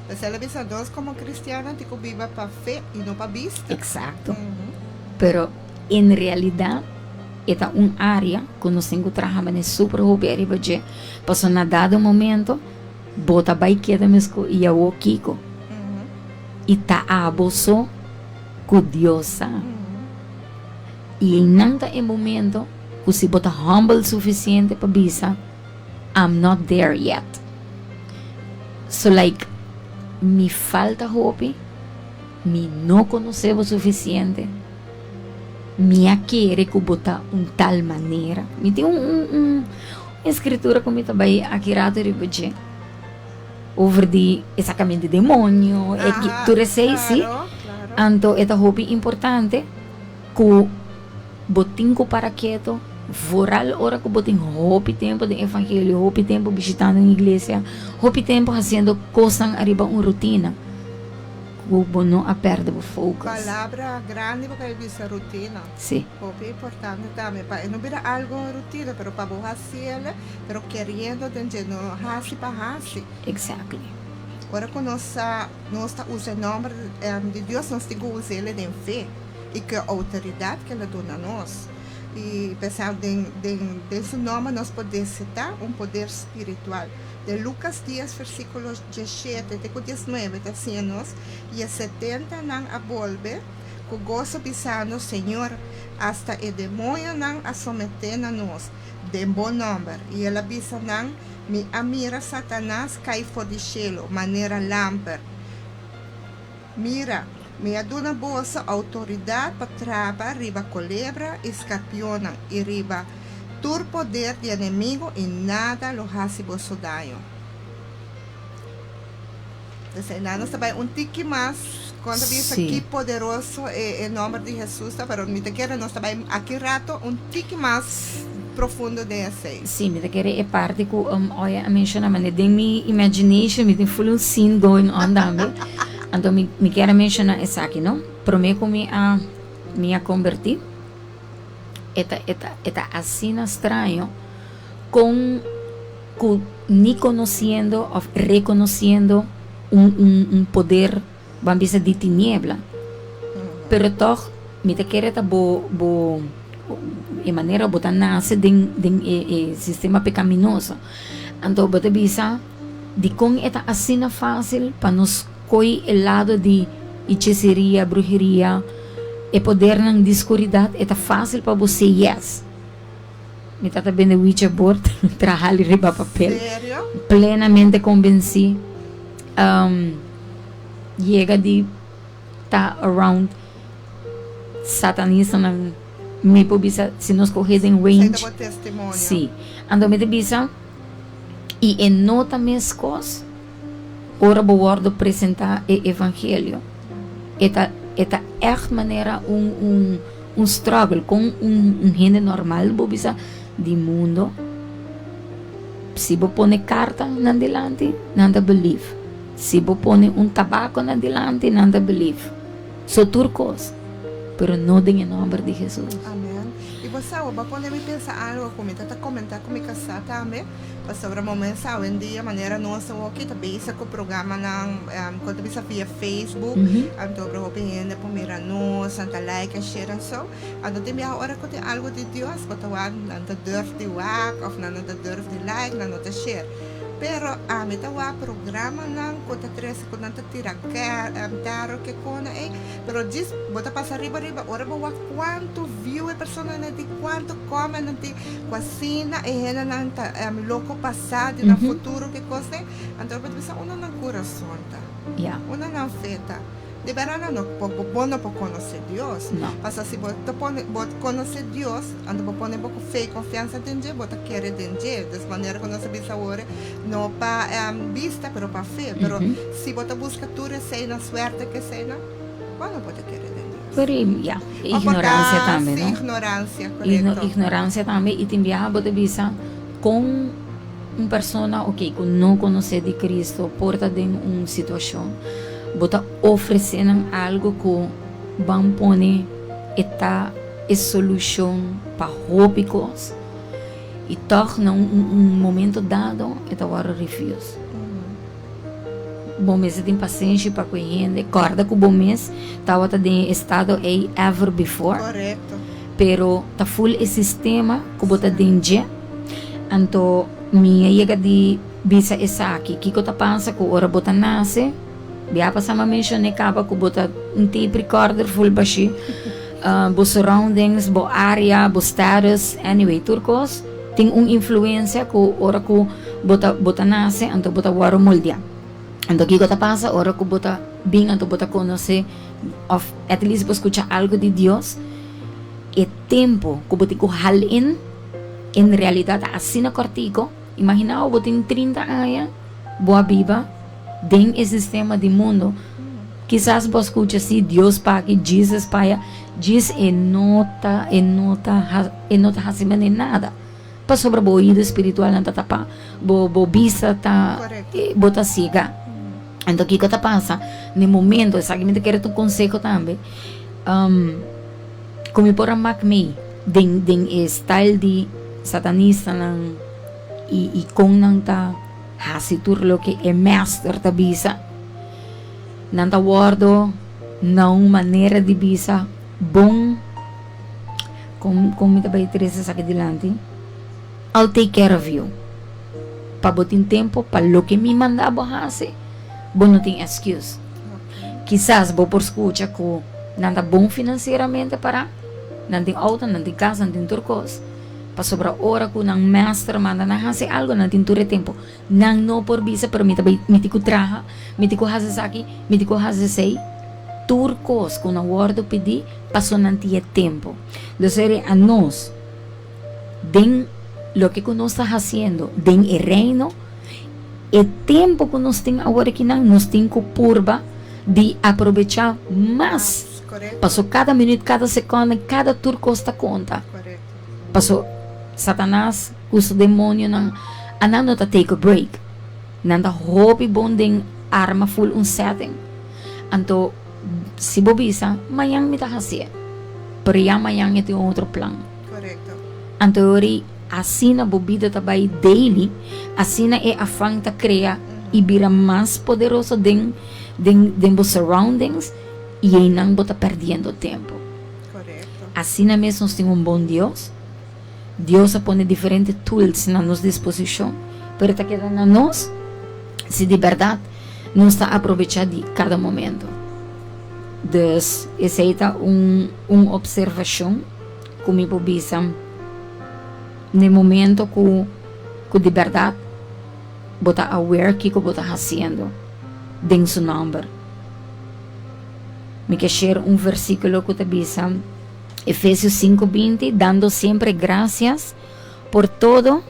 P'esei el a bisa nos komo kristiannan tin ku biba pa fe i no pa bista. Eksakto. Pero en realidat e ta un área ku nos tin ku traha manera super hopi ariba dje, pasobra na dado momento Bo ta bai keda mesco i awor kico? I ta abo so cu Dios sa. I einan ta e momento cu si bo ta humble suficiente pa bisa, I'm not there yet. So like, mi falta hopi, mi no conoce bo suficiente, mi a kere cu bo ta un tal manera. Mi tin un, un, E scritura cu mi ta bay aki rato riba dje over di e sacamento di demonio, e ki tur esey si, anto e ta hopi importante cu bo tin cu para keto, vooral ora cu bo tin hopi tempo den evangelio, hopi tempo bishitando un iglesia, hopi tempo haciendo cosnan ariba un rutina. Ku bo no a pèrdè bo focus. Palabra grandi bo kere bisa rutina. Sí. Hopi importante tambe pa e no bira algo rutina pero pa bo hasiel pero keriendo den dje no hasi pa hasi. Exactly. Ora ku nos sa nos ta usa e nomber di Dios nos tin ku us'el den fe i ku e outoridat ku el a duna nos. I p'esei den den den su nomber nos por desetá un poder spiritual. Den Lucas dies versículo diesshete te ku diesnuebe ta siña nos, I e setentanan a bolbe ku goso bisando, Señor, asta e demoñonan a someté na nos den bo nòmber. I el a bisa nan, Mi a mira Satanas kai for di shelu manera lamper. Mira, mi a duna boso outoridat pa traba riba kolebra i skarpionnan i riba tur poder di enemigu i nada lo hasi boso daño. P'esei nan nos ta bai un tiki mas kon ta bisa ki poderoso e nòmber di Hesus ta, pero mi ta kere nos ta bai aki rato un tiki mas profundo den esei. Sí, mi ta kere e parti ku Oya a menshoná, mane den mi imagination mi tin full un scene going on tambe. Anto mi mi kier a menshoná esaki, no? Promé ku mi a mi a kombertí, e ta e ta e ta asina straño kon ku ni konosiendo òf rekonosiendo un un un poder ban bisa di tiniebla, pero tòg mi ta kere ta bo bo e manera bo ta nase den den e e sistema pekaminoso. Anto bo ta bisa dikon e ta asina fásil pa nos koi e lado di hechiseria, bruheria, e podernan di skuridat, e ta fásil pa bo say yes. Mi tata bende Ouija board, traha li riba papel. Serio? Plenamente konbensí. yega di ta around satanistanan, mi por bisa si nos coge den range. Esey ta bo testimonio. Si. Anto mi ta bisa y e no ta mescos ora bo wordo presenta e evangelio. E ta e ta echt manera un un un struggle con un un hende normal bo bisa di mundo. Si bo pone carta nan dilanti nan ta believe. Si bo pone un tabako nan dilanti nan ta believe. So tur kos, pero no den e nomber di Jesus. Amen. I bo sa, bo a pone mi pensa algo ku mi ta ta komentá ku mi kasá tambe, pasobra momento awendia manera nos awoki ta bisa ku programanan ku ta bisa via Facebook, anto obra hopi hende por mira nos, nan ta like en share en so. Anto tin biaha ora ku tin algo di Dios bo ta wak nan ta durf di wak òf nan no ta durf di like, nan no ta share. Pero ami ta wak programanan ku ta trese ku nan ta tira karo ke kona ei, pero djis bo ta pasa riba riba ora bo wak kuantu view e personanan tin, kuantu comment nan tin, ku asina e hendenan ta loko pasa di nan futuro ke kos ei, anto bo ta bisa unda nan kurason ta, unda nan fe ta. Di berdad nan no por, bo no por conoce Dios. No. Pasobra si bo ta pone, bo conoce Dios, anto bo pone bo fe y confiansa den dje, bo ta kere den dje. Des manera cu nos a bisa awor, no pa bista, pero pa fe. Pero si bo ta busca tur esey na suerte cu esey nan, bo no por ta kere den Dios. Pero ya, e ignorancia tambe, no? Si, ignorancia, corecto. Ignorancia tambe, y tin biaha bo ta bisa con un persona, ok, cu no conoce di Cristo por ta den un situacion. Bo ta ofresé nan algu ku ban pone e ta e solushon pa hopi kos i tòg na un momento dado e ta wòrdu refuse. Bo mester tin pasenshi pa ku e hende. Kòrda ku bo mes tabata den e estado ei ever before. Pero ta ful e sistema ku bo ta den dje. Anto mi a yega di Bisa esaki, Kiko ta pasa ku ora bo ta nase? Bia pasa mi a menshoné kaba ku bo ta un tape recorder full bashí. Bo surroundings, bo área, bo status, anyway, tur kos tin un influensia ku ora ku bo ta bo ta nase anto bo ta wòrdu moldeá. Anto kiko ta pasa ora ku bo ta bin anto bo ta konosé òf at least bo skucha algu di Dios, e tempu ku bo tin ku hal in, en realidat ta asina kòrtiku. Imaginá bo tin 30 aña, bo a biba den e sistema di mundo. Kisas bo a skucha si Dios p'aki, Jesus p'aya, djis e no ta, e no ta, e no ta hasi manera nada. Pasobra bo oido spiritualnan ta tapá, bo bo bista ta, bo ta siega. Anto kiko ta pasa? Na e momento, esaki mi ta kere ta un konseho tambe, Ku mi por a mak mei den den e style di satanistanan i i kon nan ta hasi tur loke e master ta bisa. Nan ta wordo na un manera di bisa bon kon kon mi ta bai trese esaki dilanti I'll take care of you pa bo tin tempo pa loke mi manda bo hasi bo no tin excuse. Kisas bo por skucha ku nan ta bon finansieramente pará, nan tin outo, nan tin kas, nan tin tur kos. Pasobra ora ku nan master manda nan hasi algu, nan tin tur e tempu. Nan no por bisa, pero mi ta bai, mi tin ku traha, mi tin ku hasi esaki, mi tin ku hasi esei. Tur kos ku nan wòrdu pidí, paso nan tin e tempu. Dus eri anos, den loke ku nos ta hasiendo den e Reino, E tempu ku nos tin awor akinan, nos tin ku purba di aprovechá mas. Paso kada minüt, kada sekònde, kada tur kos ta konta. Paso Satanas ku su demonionan, anan no ta take a break. Nan ta hopi bon den arma ful un setting. Anto si bo bisa, mañan mi ta hasié. Pero ya mañan e tin un otro plan. Anto e ora ei. Asina bo bida ta bai daily, asina e afan ta crea y bira mas poderoso den den den bo surroundings y eynan bo ta perdiendo tempo. Asina mes nos tin un bon Dios, Dios a pone diferente tools na nos disposicion, pero ta keda na nos si di berdad nos ta aprobecha di cada momento. Dus esey ta un un observacion. Ku mi por bisa n'e momento ku ku di bèrdat bo ta aware kiko bo ta hasiendo den su nòmber. Mi ke share un versíkulo ku ta bisa Efesios 5:20, dando siempre gracias por todo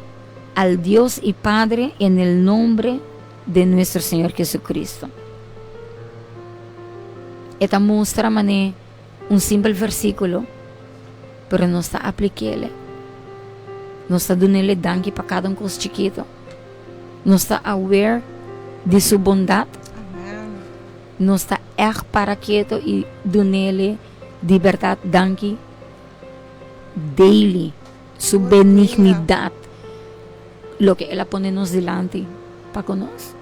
al Dios y Padre en el nombre de nuestro Señor Jesucristo. E ta mustra manera un simpel versíkulo, pero nos ta aplik'é. Nos ta dun'é danki pa kada un kos chikitu. Nos ta aware di su bondat. Nos ta ègt para ketu i dun'é di bèrdat danki daily. Su benignidat, loke el a pone nos dilanti pa ku nos.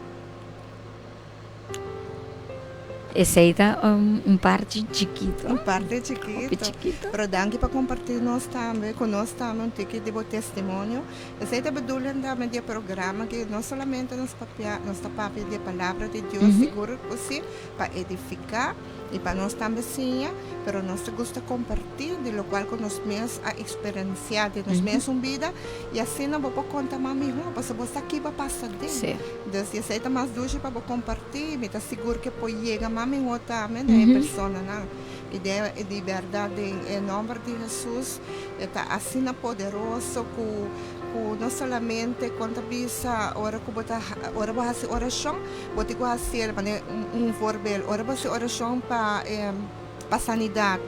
Esei ta un parti chikitu. Un parti chikitu. Pero danki pa kompartí nos tambe, ku nos tambe un tiki di bo testimonio. Esei ta bedoeling tambe di e programa aki, no solamente nos papia, nos ta papia di e palabra di Dios, sigur ku si, pa edifiká i pa nos tambe siña, pero nos ta gusta kompartí di lokual ku nos mes a eksperensiá den nos mesun bida i asina bo por konta mas mihó, pasobra bo sa ki bo a pasa den. Dus esei ta mas dushi pa bo kompartí i mi ta sigur ke por yega mas mihó tambe na e personanan. I den di bèrdat den e nòmber di Hesus e ta asina poderoso ku ku no solamente kon ta bisa ora ku bo ta ora bo hasi orashon bo tin ku hasiel manera un voorbeeld ora bo hasi orashon pa pa sanidat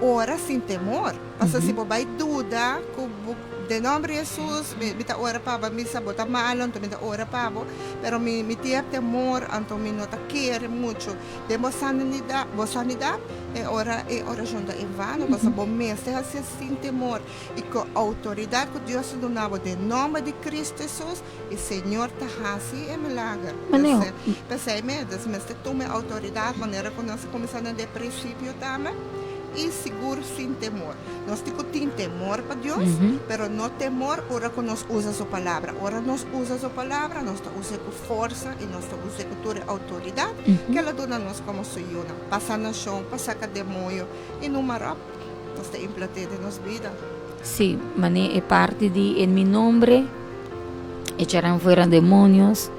ora sin temor pasobra si bo bai duda ku bo den nòmber di Hesus mi ta ora pa bo mi sa bo ta malo anto mi ta ora pa bo pero mi mi tin e temor anto mi no ta kere muchu Den bo sanidad, bo sanidad, e ora e oracion ta en vano, pasobra bo mester hacié sin temor y cu autoridad cu Dios a duna bo den nomber di Cristo Jesus, y Señor ta haci e milager. Maneho. P'esei mes, dus mester tuma e autoridad manera cu nos a cuminsa na den principio tambe, y sigur sin temor. Nos tin cu tin temor pa Dios, pero no temor ora cu nos usa Su Palabra. Ora nos usa Su Palabra, nos ta us'é cu forsa y nos ta us'é cu tur e autoridad cu El a duna nos como Su yunan, pa sanacion, pa saca demoño y numa rop. Nos ta implant'é den nos bida. Sí, manera e parti di en mi nombre echarán fuera demonios,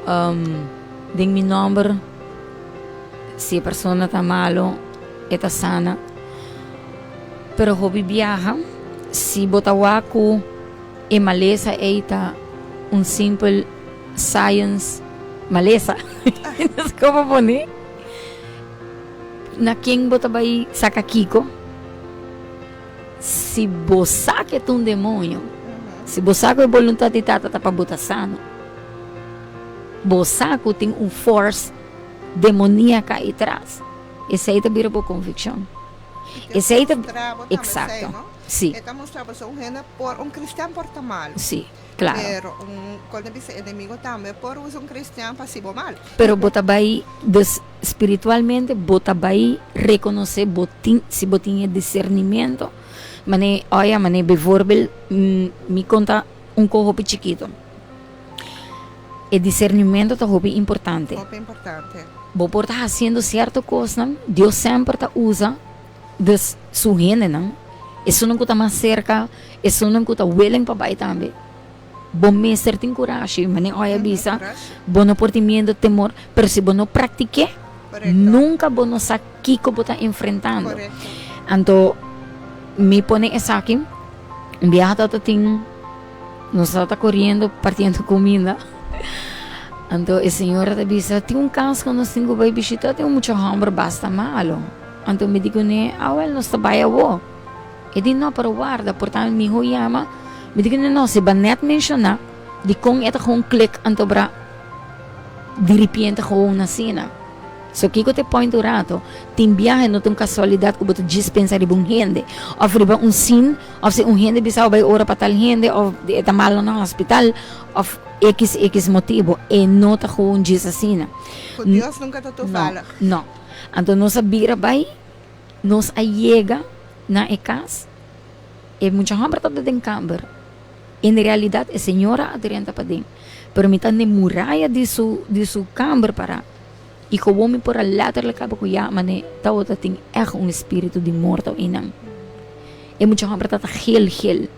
den mi nomber si e persona ta malo e ta sana. Pero hopi biaha si bo ta wak ku e malesa ei ta un simpel science malesa, no sé komo pone, na ken bo ta bai saka kiko? Si bo sa ku e ta un demoño, si bo sa ku e boluntat di Tata ta pa bo ta sano, bo sa ku tin un forsa demoniaka ei tras, esei ta bira bo konvikshon. Esei ta mustra bo tambe esei, no? Si. E ta mustra bo un hende por, un cristian por ta malo. Si, claro. Pero un, cuando bisa enemigo tambe por usa un cristian pa haci bo mal. Pero bo ta bay, dus spiritualmente bo ta bay reconoce bo tin, si bo tin e discernimento, mane, oya, mane bijvoorbeeld, mi conta un co hopi chikito. E discernimento ta hopi importante. Hopi importante. Bo por ta haciendo cierto cosnan, Dios semper ta usa dus su hendenan, esunnan cu ta mas cerca, esunnan cu ta willing pa bay tambe. Bo mester tin curashi, manera hoy a bisa, bo no por tin miedo, temor, pero si bo no practique, nunca bo no sa kico bo ta enfrentando. Anto mi pone esaki, un biaha ta tin. Nos tabata coriendo partiendo cuminda. Anto e señora ta bisa, tin un cas cu nos tin cu bay bishita, tin un mucha homber basta malo. Anto mi di cune, ah wel, nos ta bay awo. E di, no, pero warda, por ta miho yama. Mi di cune, no, si ba net menciona, dicon e ta gewoon klik anto bra diripiente gewoon asina. So kiko ta e point un rato? Tin biahe no ta un casualidad cu bo ta djis pensa riba un hende of riba un sin of si un hende bisa bo bay ora pa tal hende of e ta malo na hospital of x x motibo. E no ta gewoon djis asina. Cu Dios nunca ta toevallig. No, no. Anto nos a bira bay, nos a yega na e cas, e mucha homber tabata den camber. En realidad e señora a drenta paden, pero mi ta n'e muraya di su di su camber para. I gewoon mi por a letterlijk kaba ku ya, mane tabata tin ègt un espíritu di morto einan. E mucha hòmber tabata gel gel.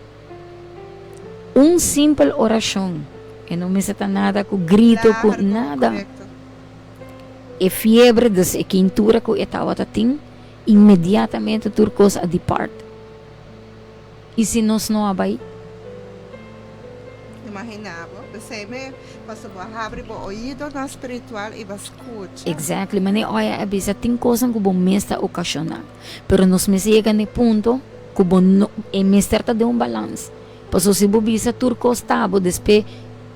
Un simpel orashon, e no mester ta nada ku grito, ku nada. E fiebre, dus e keintura ku e tabata tin, inmediatamente tur kos a depart. I si nos no a bai? Imaginá bo, p'esei mi pasobra bo a habri bo oidonan spiritual i bo a skucha. Exactly, manera Oya a bisa, tin kosnan ku bo mes ta okashoná, pero nos mester yega na e punto ku bo no, e mester ta den un balans. Pasobra si bo bisa tur kos ta bo, despe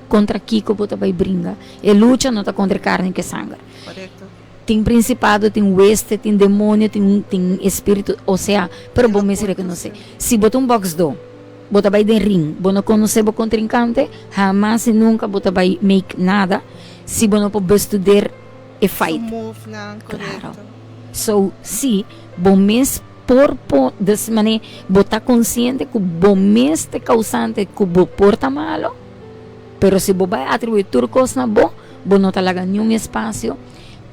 kontra kiko bo ta bai bringa? E lucha no ta kontra e karni ku e sanger. Korekto. Tin principado, tin hueste, tin demonio, tin tin espiritu, osea, pero bo mester reconoce. Si bo ta un boxdó, bo ta bay den ring, bo no conoce bo contrincante, hamas y nunca bo ta bay make nada si bo no por bestudeer e fight. Su movenan, Claro. correcto. So, si, bo mes por po, des mane bo ta consciente cu bo mes ta e causante cu bo por ta malo, Pero si bo bai atribuí tur kos na bo, bo no ta laga niun espasio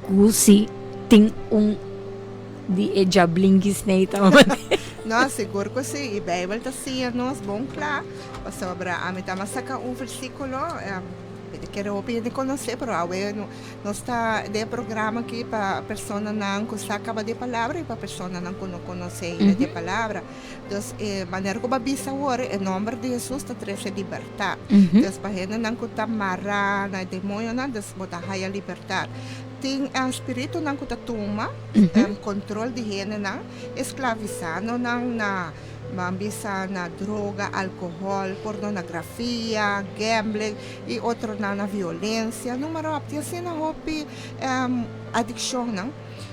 ku si tin un di e djablinki snei ta mane. No, sigur ku si. I Beibel ta siña nos bon kla, pasobra ami ta mas saka un versíkulo, mi ta kere hopi hende konosé, pero awe nos ta den e programa aki pa personanan ku sa kaba di e palabra i pa personanan ku no konosé ainda di e palabra. Dus e manera ku bo a bisa awor, e nòmber di Hesus ta trese libertat. Dus pa hendenan ku ta mará na e demoñonan, dus bo ta haya libertat. Tin spiritunan ku ta tuma kontrol di hendenan, esklavisando nan na, bo a bisa, na droga, alkohòl, pornografia, gambling i otronan na violensia. Numa ròp, tin asina hopi adikshonnan.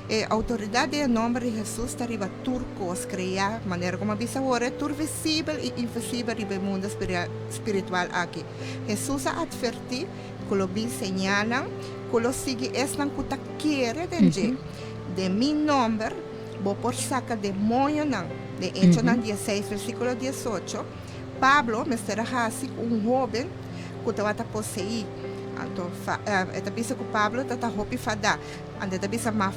E outoridat di e nòmber di Hesus ta riba tur kos kreá, manera ku mi a bisa awor, tur visibel i invisibel riba e mundu spiritual aki. Hesus a atvertí ku lo bin señalnan ku lo sigui esnan ku ta kere den dje. Den mi nòmber bo por saka demoñonan. Den Echonan dieseis versíkulo diesocho, Pablo mester a hasi ku un hóben ku tabata poseí. Anto e ta bisa ku Pablo ta ta hopi fadá. Anto e ta bisa, Ma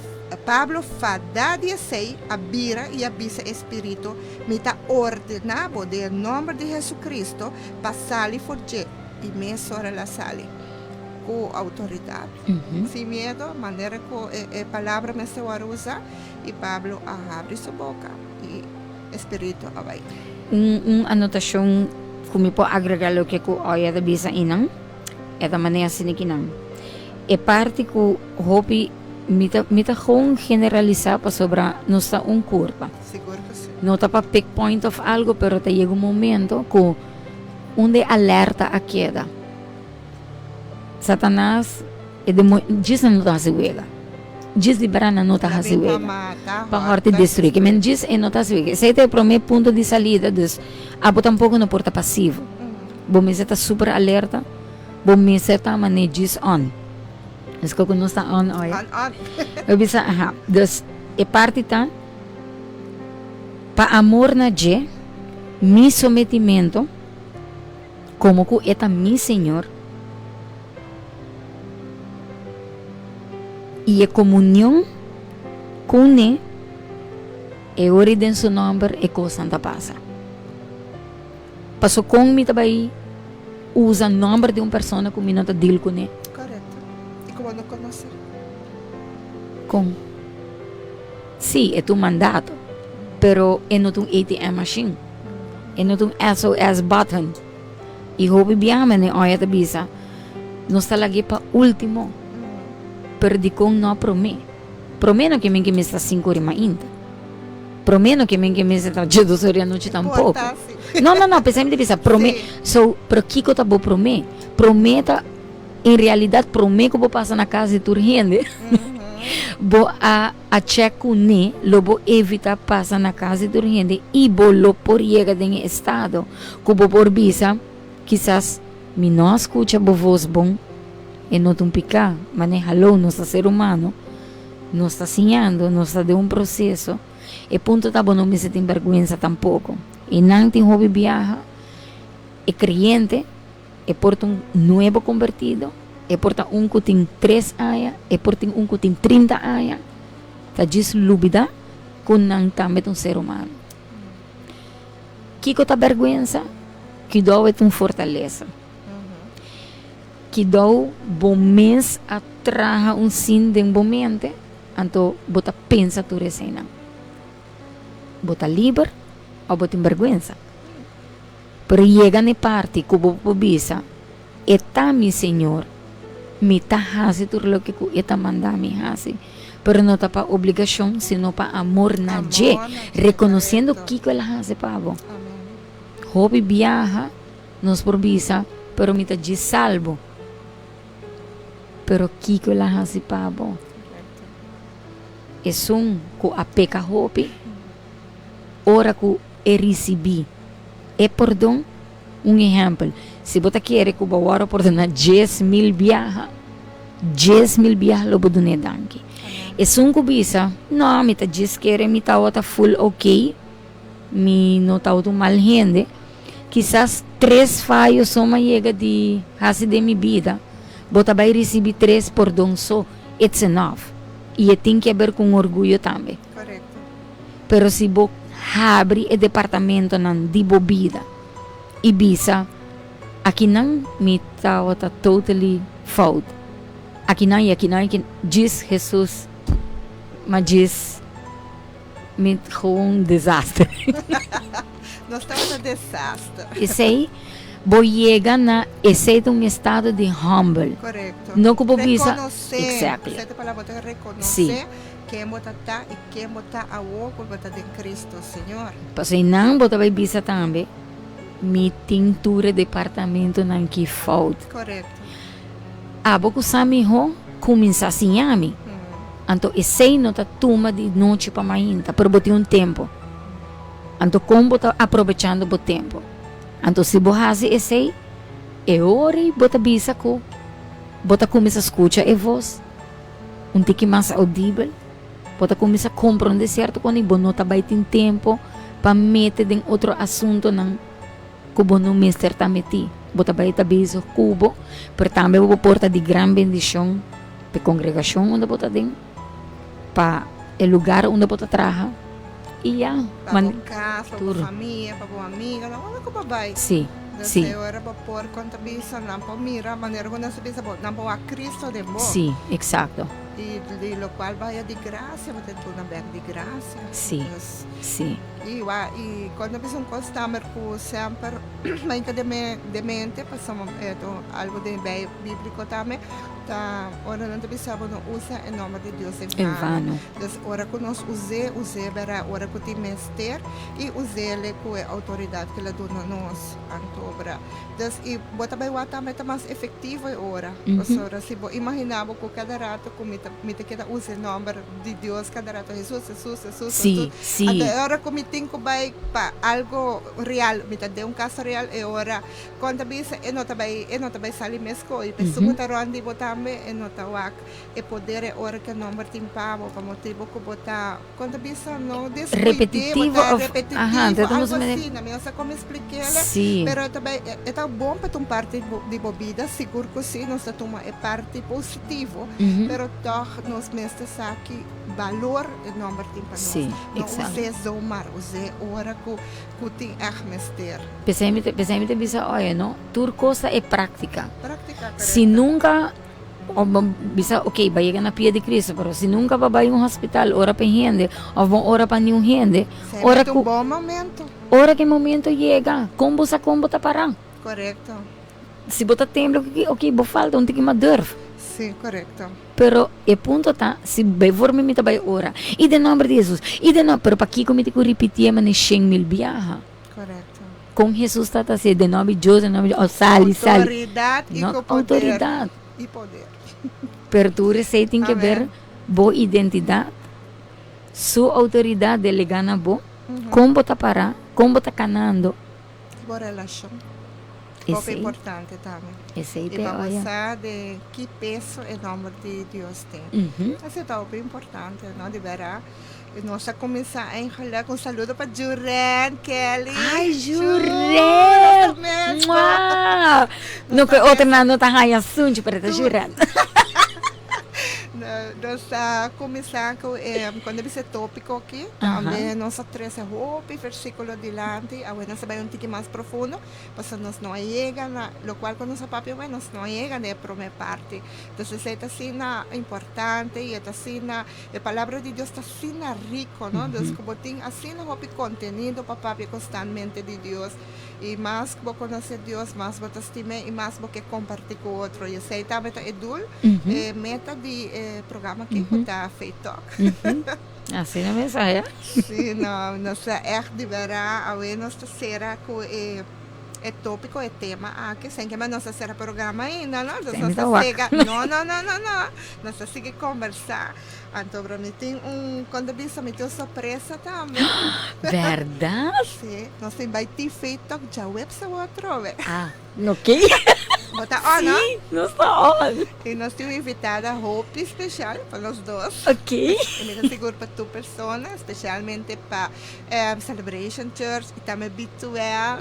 Pablo fadá di esei, a bira i a bisa e spiritu, Mi ta ordená bo den e nòmber di Hesukristu pa sali for dje. I mesora el a sali ku outoridat, sin miedu, manera ku e palabra mester wòrdu usá. I Pablo a habri su boka i e spiritu a bai. Un anotashon ku mi por agregá loke ku Oya ta bisa einan. E ta manera asina ki nan. E parti ku hopi mi ta mi ta gewoon generalisá pasobra nos ta un kurpa. Sigur ku si. No ta pa pick point of algo pero ta yega un momento ku unda e alerta a keda. Satanas e demoño djis nan no ta hasi wega. Djis di bra nan no ta hasi wega. Pa hòrta i destruí. Ke men djis e no ta hasi wega. Esei ta e promé punto di salida dus abo tampoko no por ta pasivo. Bo mester ta super alerta, bo mester ta man'é djis on. Esco cu nos ta on oye. On, on. Bo bisa, aha. Dus, e parti ta, pa amor na dje, mi sometimento, como cu e ta mi Señor, y e comunion cu ne, e ora den su nomber e cosnan ta pasa. Paso kon mi ta bai usa nomber di un persona ku mi no ta deal kuné? Korekto. I ku bo no konosé. Kon? Sí, e ta un mandato, pero e no ta un ATM machine. E no ta un SOS button. I hopi biaha mene Oya ta bisa, nos ta lag'é pa último, pero dikon no promé? Promé no ke men ke mester ta sinku ora mainta. Promé no ke men ke mester ta dje dos ora di anochi tampoco. No, no, no, p'esei mi ta bisa promé. So, pero kiko ta bo promé? Promé ta, en realidad promé ku bo pasa na kas di tur hende, bo a a chèk kuné, lo bo evita pasa na kas di tur hende i bo lo por yega den e estado ku bo por bisa, kisas mi no a skucha bo vos bon, e no ta un piká, manera haló, nos ta ser humano. Nos ta siñando, nos ta den un proseso. E punto ta bo no mester tin bèrgwensa tampoko. E nan tin hopi biaha, e kreyente, e por ta un nuevo kombertido, e por ta un ku tin tres aña, e por tin un ku tin trinta aña, ta djis lubida ku nan tambe ta un ser humano. Kiko ta bèrgwensa? Kidou e ta un fortalesa. Kidou bo mes a. traha un sin den bo mente, anto bo ta pensa tur eseinan. Bo ta liber òf bo tin bèrgwensa? Pero yega na e parti ku bo por bisa, E ta mi Señor, mi ta hasi tur loke ku E ta manda mi hasi, pero no ta pa obligashon, sino pa amor na dje, rekonosiendo kiko El a hasi pa bo. Hopi biaha nos por bisa, Pero mi ta djis salbo. Pero kiko El a hasi pa bo? Esun ku a peka hopi, ora ku e risibí e pordon, un ehèmpel, si bo ta kere ku bo wòrdu pordoná 10,000 biaha, 10,000 biaha lo bo dun'é danki. Esun ku bisa, No, mi ta djis kere mi tabata full oké, mi no tabata un mal hende, kisas tres fayo so m'a yega di hasi den mi bida, bo ta bai risibí tres pordon so, it's enough. I e tin ke ber ku un orguyo tambe. Pero si bo habri e departamentonan di bo bida i bisa, Akinan mi tabata totally fout. Akinan i akinan i akinan. Djis Hesus, ma djis mi gewoon desaster. Nos tabata desaster. Esei, bo yega na esei ta un estado di humble. Korekto. No ku bo bisa. Rekonosé. Exactly. Esei ta palabra, bo ta rekonosé. Si. Ken bo ta ta i ken bo ta awor ku bo ta den Cristo, Señor. Pasobra einan bo ta bai bisa tambe, Mi tin tur e departamentonan ki fout. Korekto. Abo ku sa mihó, kuminsá siña mi. Anto esei no ta tuma di nochi pa mainta, pero bo tin un tempu. Anto kon bo ta aprovechando bo tempu? Anto si bo hasi esei, e ora ei bo ta bisa ku bo ta kuminsá skucha e vos. Un tiki mas audibel, bo ta kuminsá komprondé sierto kos i bo no ta bai tin tempu pa mete den otro asuntunan ku bo no mester ta metí. Bo ta bai ta bezig ku bo, pero tambe bo por ta di gran bendishon pa e kongregashon unda bo ta den, pa e lugar unda bo ta traha i ya. Pa bo kas, pa bo famia, pa bo amiganan, unda ku bo bai. Sí, sí. Deseo era bo por kon ta bisa, nan por mira manera ku nan sa bisa bo, nan por wak Cristo den bo. Sí, eksakto. I di lokual baya di grasia, bo ta duna bek di grasia. Sí, sí. I wak, i kon ta bisa un kos tambe ku semper mainka den mi den mente, pasobra e ta algu den bíbliko tambe, ta ora nan ta bisa bo no usa e nòmber di Dios en vano. Dus ora ku nos us'é, us'é bèrdat ora ku tin mester i us'é ku e outoridat ku el a duna nos. Antobra. Dus i bo ta bai wak tambe ta mas efektivo e ora. Pasobra si bo imaginá bo ku kada rato ku mi ta mi ta keda usa e nòmber di Dios kada rato, Hesus, Hesus, Hesus, Sí, Hesus. sí. Anto e ora ku mi tin ku bai pa algo real, mi ta den un kaso real, e ora kon ta bisa e no ta bai e no ta bai sali mes ko'i. P'esun ku ta rònt di bo tambe e no ta wak. E poder e ora ku e nomber tin pa bo, pa motibu ku bo ta, kon ta bisa no, deskuid'é, bo Repetitivo ta of, repetitivo, aha, ta algu nos mane- asina, mi no sa kon esplik'el, Sí. pero e ta bai, e ta bon pa ta un parti di bo bida, sigur ku si, nos ta tuma e parti positivo, pero tòg nos mester sa ki balor e nomber tin pa nos. Sí, No exacto. us'é zomaar, us'é ora ku ku tin ègt mester. P'esei mi ta, p'esei mi ta bisa, oye no, tur kos ta e práktika. Práktika, Si korekto. nunka Of bo bisa ok bo a yega na pia di Cristo pero si nunca bo a bay un hospital ora pa e hende of bo ora pa niun hende Semper ora ta un cu bon momento. ora cu e momento yega con bo sa con bo ta para? Correcto. Si bo ta tembla ok bo falta un tiki mas durf. Si, correcto. Pero e punto ta si bay for mi mi ta bay ora y den nomber di Jesus y den nomber pero pakico mi tin cu ripitié mane shen mil biaha? Correcto. Con Jesus ta ta hacié den nomber di Dios den nomber di oh sali sali. Autoridad y No cu poder. autoridad. Y poder. Pero tur esey tin que ver bo identidad, su autoridad delega na bo, con bo ta para, con bo ta canando. Bo relacion. Hopi importante tambe. Esey Y te pa bo oye. sa de ki peso e nomber di Dios tin. Esey ta hopi importante, no? Di bera. Y nos a cuminsa eigenlijk un saludo pa Juren, Kelly. Ay, Juren! Mua! No que otro nan no ta haya sunchi, pero ta Juren. Nos a kuminsá ku e kuando bisa e tópiko aki, tambe nos a trese hopi versíkulo dilanti, awe nos a bai un tiki mas profundo, pasobra nos no a yega na lokual ku nos a papia awe, nos no a yega na e promé parti. Entonces esei ta asina importante i e ta asina, e palabra di Dios ta asina riko, no? Dus ku bo tin asina hopi kontenido pa papia konstantmente di Dios. I mas ku bo konosé Dios, mas bo ta stim'é i mas bo ke kompartí ku otro. I esei tambe ta e doel, e meta di e programa akí ku ta Faith Talk. Asina mes aya. Sí, no, nos ta ègt di bèrdat awe nos ta sera ku e e tópiko, e tema aki. Sen ke nos a sera programa ainda, no? Dus nos ta sega, no, no, no, no, no. Nos ta sigui kombersá. Anto bro mi tin un kon ta bisa mi tin un sorpresa tambe. Berdad? Si, nos tin bai TV tok djaweps awor atrobe. Ah, no ke? Bo ta on, no? Si, nos ta on. I nos tin un invitada hopi special pa nos dos. Ok. I mi ta sigur pa tur persona, specialmente pa Celebration Church i tambe B2L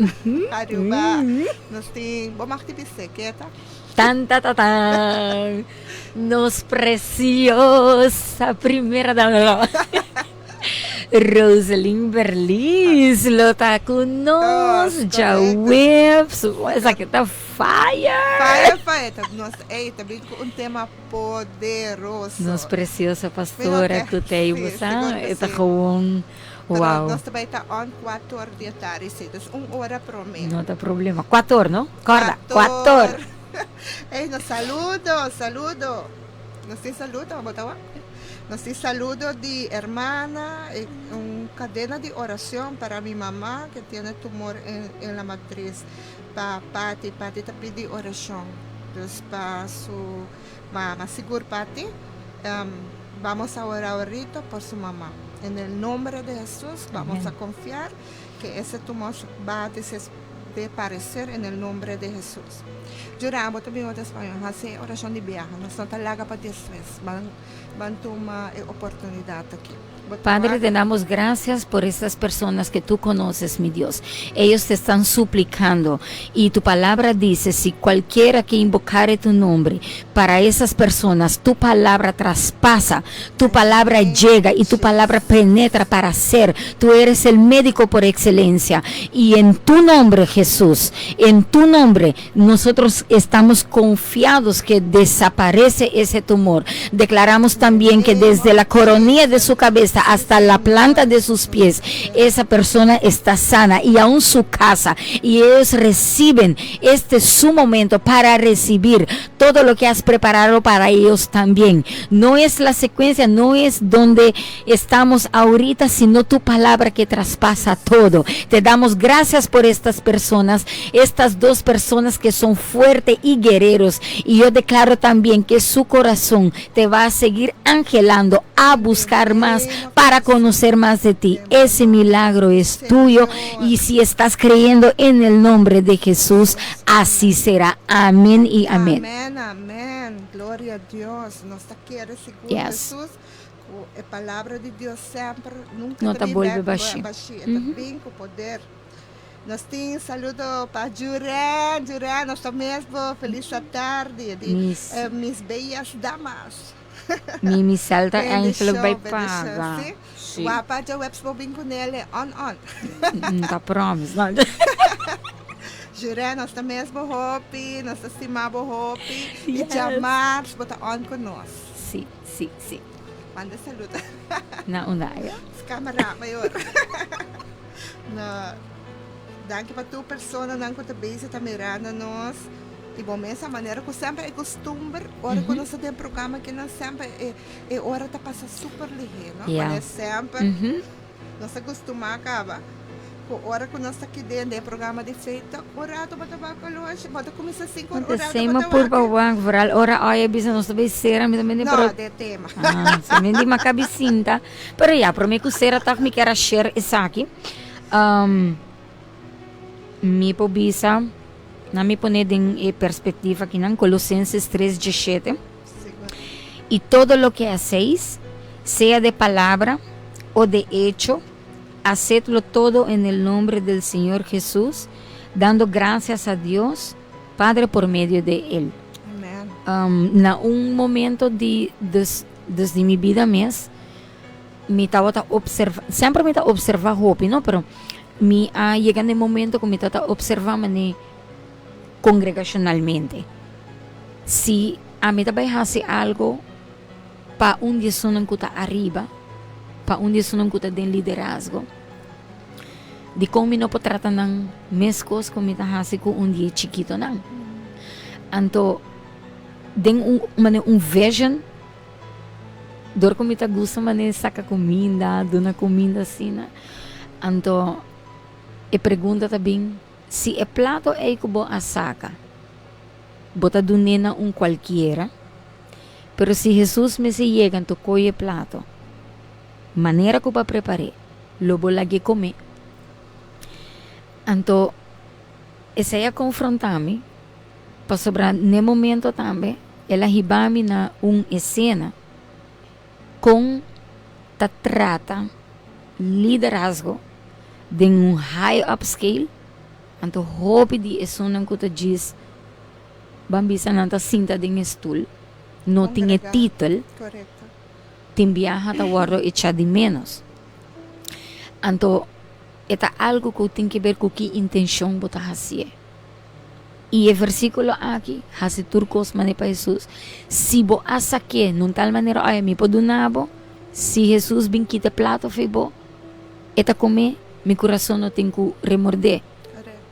Aruba. Nos tin, bo mag di bis'é, ke ta? Tan ta ta tan. Nos preciosa primera dama Roselyn Berlis lo ta cu nos djaweps. Esaki ta fire! Fire, fire. Ta nos, ey, ta bin cu un tema poderoso. Nos preciosa pastora cu ta ey bo sa, e ta gewoon wow. Pero nos ta bay ta on cuator di e tardi, si, dus un ora prome. No ta problema. Cuator, no? Corda, cuator. Ey, nos saludo, saludo. Nos tin saludo, bo ta wak? Nos tin saludo di hermana, un cadena di oracion para mi mama que tiene tumor en, en la matriz. Pa Patty, Patty ta pidi oracion. Dus pa su mama. Sigur Patty, um, vamos a orar ahorita por su mamá. En el nombre de Jesús vamos a confiar que ese tumor va a desaparecer en el nombre de Jesús. Jura, bo ta bin otro español, hasi oracion di biaha. Nos no ta laga pa despues. Ban, ban tuma e oportunidad aki. Bo ta Padre, wak? te damos gracias por estas personas que tú conoces, mi Dios. Ellos te están suplicando y tu palabra dice, si cualquiera que invocare tu nombre, para esas personas tu palabra traspasa, tu palabra llega y tu palabra penetra para ser. Tú eres el médico por excelencia y en tu nombre, Jesús, en tu nombre, nosotros estamos confiados que desaparece ese tumor. Declaramos también que desde la coronilla de su cabeza hasta la planta de sus pies, esa persona está sana y aún su casa. Y ellos reciben, este es su momento para recibir todo lo que has preparado para ellos también. No es la secuencia, no es donde estamos ahorita, sino tu palabra que traspasa todo. Te damos gracias por estas personas, estas dos personas que son fuertes y guerreros. Y yo declaro también que su corazón te va a seguir angelando a buscar más para conocer más de ti. Ese milagro es tuyo y si estás creyendo en el nombre de Jesús, así será. Amén y amén. Amén, amén. Gloria a Dios. Nos ta kere sigur Jesus ku e palabra di Dios semper nunka No ta ta bin bolbe bek bashí. bashí. E ta bin ku poder. Nos tin saludo pa Juren. Juren, nos ta mesbo. Feliz atardi di Mis. mis bellas damas. Mi Michelle ta eindelijk Bendishon, bij bendishon. paga. Sí? Sí. Wapa djaweps bo bin kunele on on. N ta promise. No. Juren, nos ta mesbo hopi, nos ta stima bo hopi. I Yes. djamars bo ta on ku nos. Sí, sí, sí. Manda saludo. Na unda ayo? Camera mayor. No, danki pa tur personanan ku ta bezig ta mirando nos. I bo mesa manera ku semper e kustumber, ora ku nos ta den programa akinan semper e e ora ta pasa super lihé, no? Ja. Manera semper nos ta kustumá kaba ku ora ku nos ta aki den den e programa di Faith Talk, un rato bo ta wak oloshi, bo ta kuminsá sinku ora, un Te rato bo sema ta purpa wak. wak, vooral ora oye bisa nos ta bay sera, mi ta mende No, pero den tema. Ah, si mi di makabi sinta. Pero ya, promé ku sera tòg mi kier a share esaki. Mi por bisa, na mi pone den e perspectiva akinan, Colosenses tres dieshete, Y todo lo que hacéis, sea de palabra o de hecho, hacedlo todo en el nombre del Señor Jesús, dando gracias a Dios Padre por medio de Él. Amen. Na un momento di dus. Dus di mi bida mes, mi tabata observa, semper mi ta observa hopi, no, pero mi a yega na e momento ku mi tabata observa mane congregacionalmente. Si ami ta bai hasi algo pa un di esunnan ku ta ariba, pa un di esunnan ku ta den liderazgo, dikon mi no por trata nan meskos ku mi ta hasi ku un di e chikitonan? Anto den un manera un vision dor ku mi ta gusta manera saka kuminda, duna kuminda asina, anto e pregunta ta bin, si e plato ei ku bo a saka bo ta dun'é na un kualkiera? Pero si Hesus mester yega anto koye e plato, manera ku bo a prepar'é, lo bo lag'é kom'é. Anto esei a konfrontá mi, pasobra n'e momento tambe el a hiba mi na un esena kon ta trata liderazgo den un high up scale, anto hopi di esunnan ku ta djis Ban bisa nan ta sinta den e stul, no tin e titel, tin biaha ta wòrdu echá di ménos. Anto e ta algu ku tin ke ber ku ki intenshon bo ta hasié. I e versíkulo aki hasi tur kos manera pa Hesus. Si bo a sak'é nun tal manera, oye, mi por duna bo, si Hesus bin kita e plato fo'i bo, e ta kom'é, mi kurason no tin ku remordé.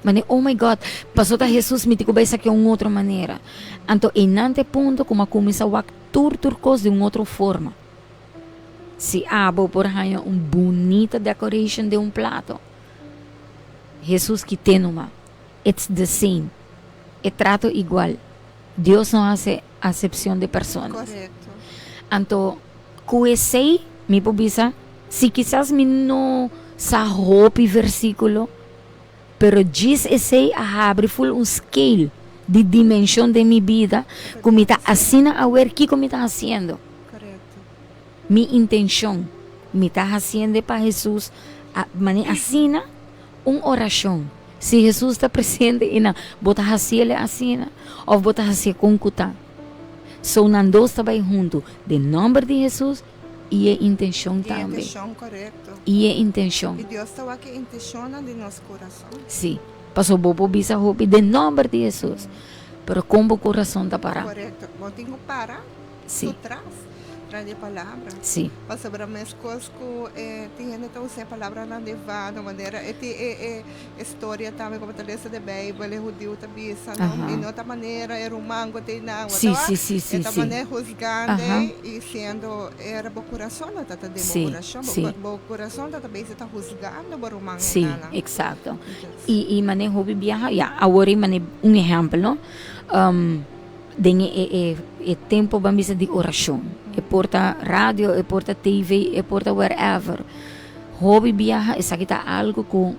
Mane, oh my God, paso ta Hesus mi tin ku bai esaki un otro manera. Anto einan ta e punto ku mi a kuminsá wak tur tur kos di un otro forma. Si abo por haña un bunita decoration den un plato, Hesus kit'é numa. It's the same. E trato igual. Dios no hasi acepcion di personas. Anto ku esei mi por bisa, si kisas mi no sa hopi versikulo, Pero djis esei a habri ful un scale di dimension den mi bida cu mi ta asina aware kico mi ta haciendo. Mi intencion, mi ta haciende pa Jesus a mane asina un oracion. Si Jesus ta presente y nan, bo ta haciele asina of bo ta hacie con cu ta? So nan dos ta bay hunto, den nomber di Jesus y e intencion tambe. E intencion corecto. Y e intencion. Y Dios ta wak e intencionnan di nos curason. Si. Pasobra bo por bisa hopi den nomber di Jesus, pero con bo curason ta para? Corecto. Bo tin cu para Si. su tras, tras di e palabra. Si. Pasobra mescos cu e tin hende ta usa e palabranan di vano, manera e tin e e E storia tambe como ta lesa den Bijbel, e hudiu ta bisa, no? I no ta manera e ruman cu ta einan, Sí, sí, sí, sí, E ta sí. manera huzgando ei y siendo era bo curason no ta ta den bo curason, bo curason ta ta bezig ta huzgando bo ruman Sí, einannan. exacto. Y y mane hopi biaha, ya, awor ei mane un ehempel, no? Den e e e tempo ban bisa di oracion, e por ta radio, e por ta TV, e por ta wherever. Hopi biaha esaki ta algo ku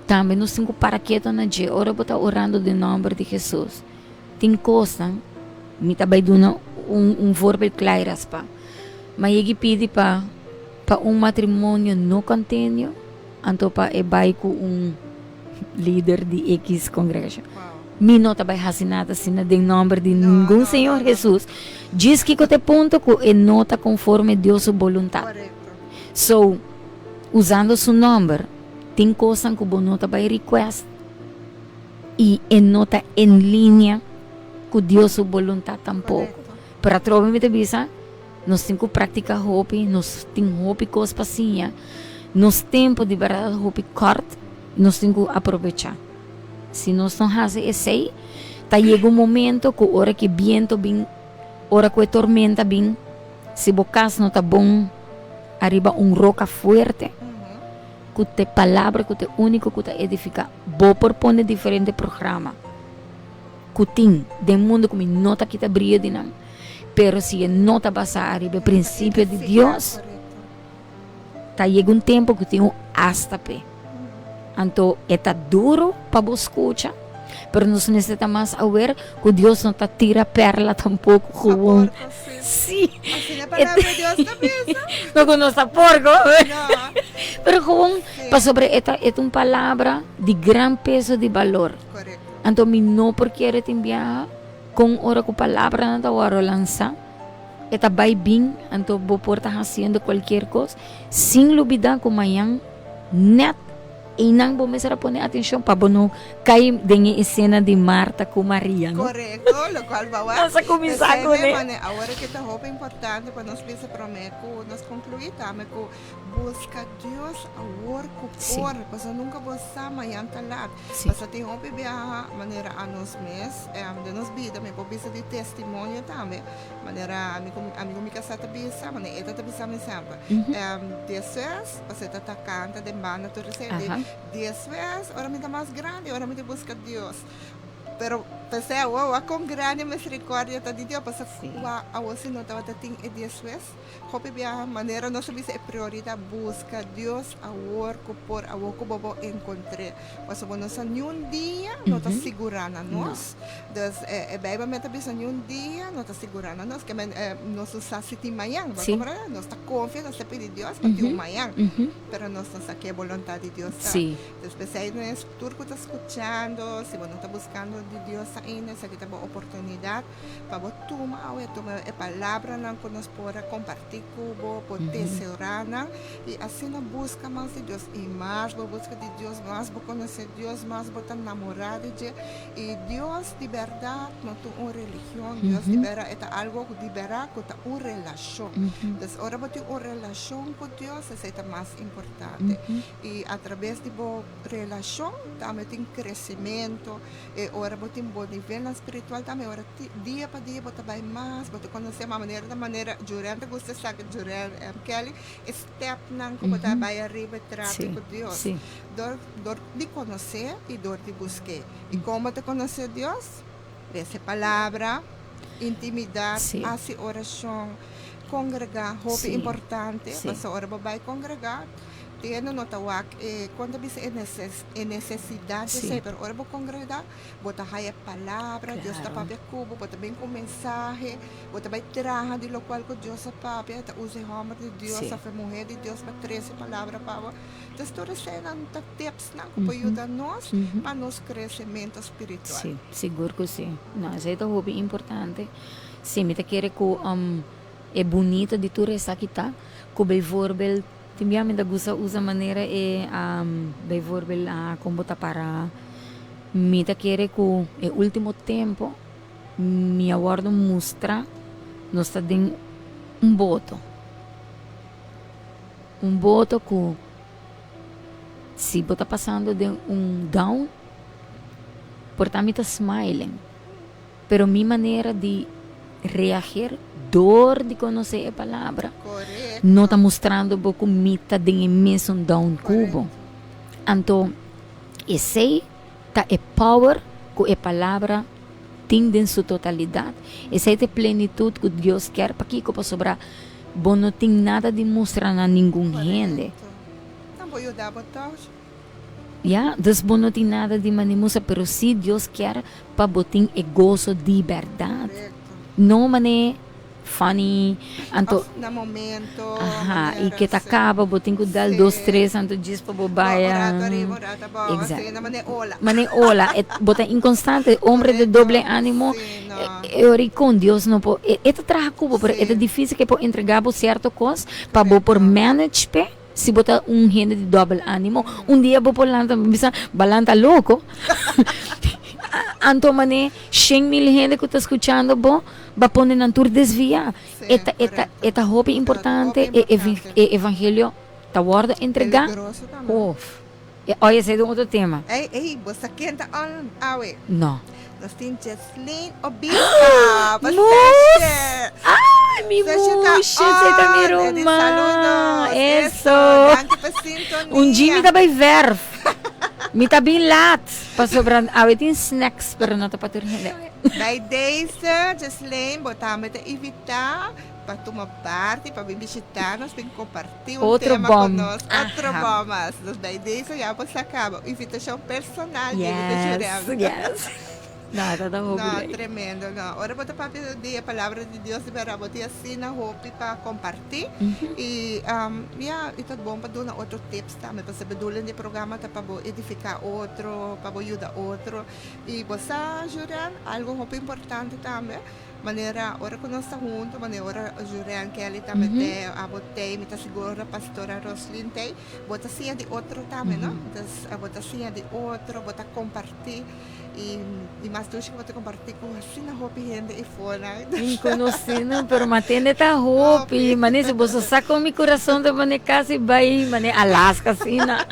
tambe nos tin ku para keto na dje ora bo ta orando den nomber di Hesus. Tin kosnan, mi ta bai duna un un voorbeeld klai raspa, ma yegi pidi pa pa un matrimonio no kontenio anto pa e bai ku un lider di X kongregashon. Mi no ta bai hasi nada asina den nomber di ningun Señor Hesus. Djis kiko ta e punto ku e no ta konforme Dios su boluntat. So, usando su nomber, tin cosnan cu bo no ta bay request y e no ta en linea cu Dios su boluntad tampoco. Pero atrobe mi ta bisa, nos tin cu practica hopi, nos tin hopi cos pa siña, nos tempo di berdad ta hopi kort, nos tin cu aprovecha. Si nos no haci esey, ta yega un momento cu ora cu e biento bin, ora cu e tormenta bin, Si bo kas no ta bon ariba un roka fuerte, ku ta e palabra ku ta e úniko ku ta edifiká, bo por pone diferente programa ku tin den mundu ku mi no ta kita brio di nan, pero si e no ta basá ariba e prinsipio di Dios, ta yega un tempu ku tin un asta p'e. Anto e ta duru pa bo skucha, pero nos mester ta mas awer ku Dios no ta tira pèrla tampoko gewoon. Sí. Asina e palabra di Dios ta bisa. No ku nos ta porko. Pero gewoon pasobra e ta e ta un palabra di gran peso di balor. Anto mi no por kere tin biaha kon ora ku palabranan ta wòrdu lansá. E ta bai bin, anto bo por ta hasiendo cualkier cos, sin lubida cu mañan net einan bo mester a pone atencion pa bo no cay den e escena di Marta cu Maria, no? Corecto, locual bo a Nos a cuminsa P'esei cu ne. mane awor ke ta hopi importante pa nos bisa prome cu nos conclui tambe cu busca Dios awor cu por, pasobra nunca bo sa mañan ta lat. Pasobra tin hopi biaha manera a nos mes den nos bida mi por bisa di testimonio tambe. Manera ami ku ami ku mi kasá ta bisa, manera e ta ta bisa mi semper. Despues, pasobra e ta ta kanta den banda tur esei, di despues ora mi ta mas grandi, ora mi ta buska Dios. Pero p'esei awor wak kon grandi misericordia ta di Dios, pasobra wak awor si no tabata tin e despues. Hopi biaha manera nos a bisa e prioridad buska Dios awor ku por awor ku bo por enkontr'é. Pasobra bo no sa niun dia no ta sigurá na nos. Dus e Bijbel mes ta bisa niun dia no ta sigurá na nos. Ke men nos no sa si tin mañan. Bo a komprendé? Nos ta konfia, nos ta pidi Dios pa tin un mañan. Pero nos no sa ke boluntat di Dios ta. Dus p'esei nos tur ku ta skuchando, si bo no ta buskando di Dios ainda, esaki ta bo oportunidat. Pa bo tuma awe, tuma e palabranan ku nos por a kompartí ku bo, por tesorá nan i asina buska mas di Dios. I mas bo buska di Dios, mas bo konosé Dios, mas bo ta namorá di dje. I Dios di bèrdat no ta un religion, Dios di bèrdat e ta algu ku di bèrdat ku ta un relashon. Entonces ora bo tin un relashon ku Dios esei ta mas importante. I atrabes di bo relashon tambe tin kresementu. E ora bo tin bo nivelnan spiritual tambe ora dia pa dia bo ta bai mas, bo ta konosé mas manera ta manera Juren ta gusta esaki Juren Kelly e stepnan ku bo ta bai ariba e trato ku Dios dor dor di konosé i dor di busk'é. I kon bo ta konosé Dios? Lesa e palabra, intimidat, hasi orashon, kongregá hopi importante pasobra ora bo bai kongregá Tendo no ta wak e kon ta bisa e e nesesidat di esei, pero ora bo kongrega bo ta haya palabra, Dios ta papia ku bo, bo ta bin ku un mensahe, bo ta bai traha di lokual ku Dios a papia, e ta usa e hòmber di Dios òf e muhé di Dios pa trese palabra pa bo. Entonces tur eseinan ta tipsnan ku por yuda nos pa nos kresementu spiritual. Sí, sigur ku sí. No, esei ta hopi importante. Sí, mi ta kere ku e bunito di tur esaki ta ku bijvoorbeeld Tin bia mi ta gusta usa manera e bijvoorbeeld con bo ta para. Mi ta kere cu e ultimo tempo mi a wordo mustra nos ta den un boto. Un boto cu si bo ta pasando den un down por ta mi ta smiling. Pero mi manera di reager door di conoce e palabra no ta mustrando bo cu mi ta den e mesun down cu bo. Anto esey ta e power cu e palabra tin den su totalidad. Esey ta e plenitud cu Dios kier. Pakico? Pasobra bo no tin nada di mustra na ningun hende. Nan por yuda bo toch? Ya, dus bo no tin nada di manimusa, pero si Dios kier pa bo tin e goso di berdad. No mane funny, anto. Of na momento. Aha, y ke ta caba bo tin cu dal dos tres anto djis pa bo baya. Un rato ariba, un rato abao, Exacto. asina, mane ola. Mane ola, e bo ta inconstante, hombre de doble animo, e ora y con Dios no por, e ta traha cu bo, pero e ta dificil ke por entrega bo cierto cos pa bo por manage p'e. Si bo ta un hende di dòbel ánimo, un dia bo por lanta bisa, Bo lanta loko. Anto manera 100.000 hende ku ta skuchando bo, bo pone nan tur desviá. E ta, e ta, e ta hopi importante e e evangelio ta wòrdu entregá. Of. Oye, esei ta un otro tema. Ey, ey, bo sa ken ta on awe? No. Nos tin Jesslyn Obispa pa Mus! Seshe. Ay, mi Seshe ta mushe, esei ta mi on. E di ruman. saludos. Eso. Eso. Danki pa sintonia. Un Jimmy ta bay verf. Mi ta bin laat, pasobra awe tin snacks, pero no ta pa tur hende. Bij deze, Jesslyn, bo tambe ta invita pa tuma parti, pa bin bishita nos, bin comparti un Otro tema cu bom. nos. Otro Aha. bom mas. Dus bij deze ya bo sa caba. Invitacion personal di Rita Yes, Jurem. yes. No, ta ta hopi No, leuk. tremendo, no. Ora bo ta papia di e palabra di Dios, di berdad bo tin asina hopi pa comparti. Y, ya, y ta bon pa duna otro tips tambe, pasobra bedoeling di e programa ta pa bo edifica otro, pa bo yuda otro. Y bo sa, Jurem, algo hopi importante tambe. Manera ora ku nos ta huntu, manera ora Jurean Kelly tambe t'ei, abo t'ei, mi ta sigur ora Pastora Roslyn t'ei, bo ta siña di otro tambe, no? Entonces bo ta siña di otro, bo ta kompartí i i mas dushi ku bo ta kompartí ku asina hopi hende i fonan. Mi konosé nan, pero mi a tende ta hopi. Manera si boso sa kon mi kurason ta manera kasi bai manera Alaska asina.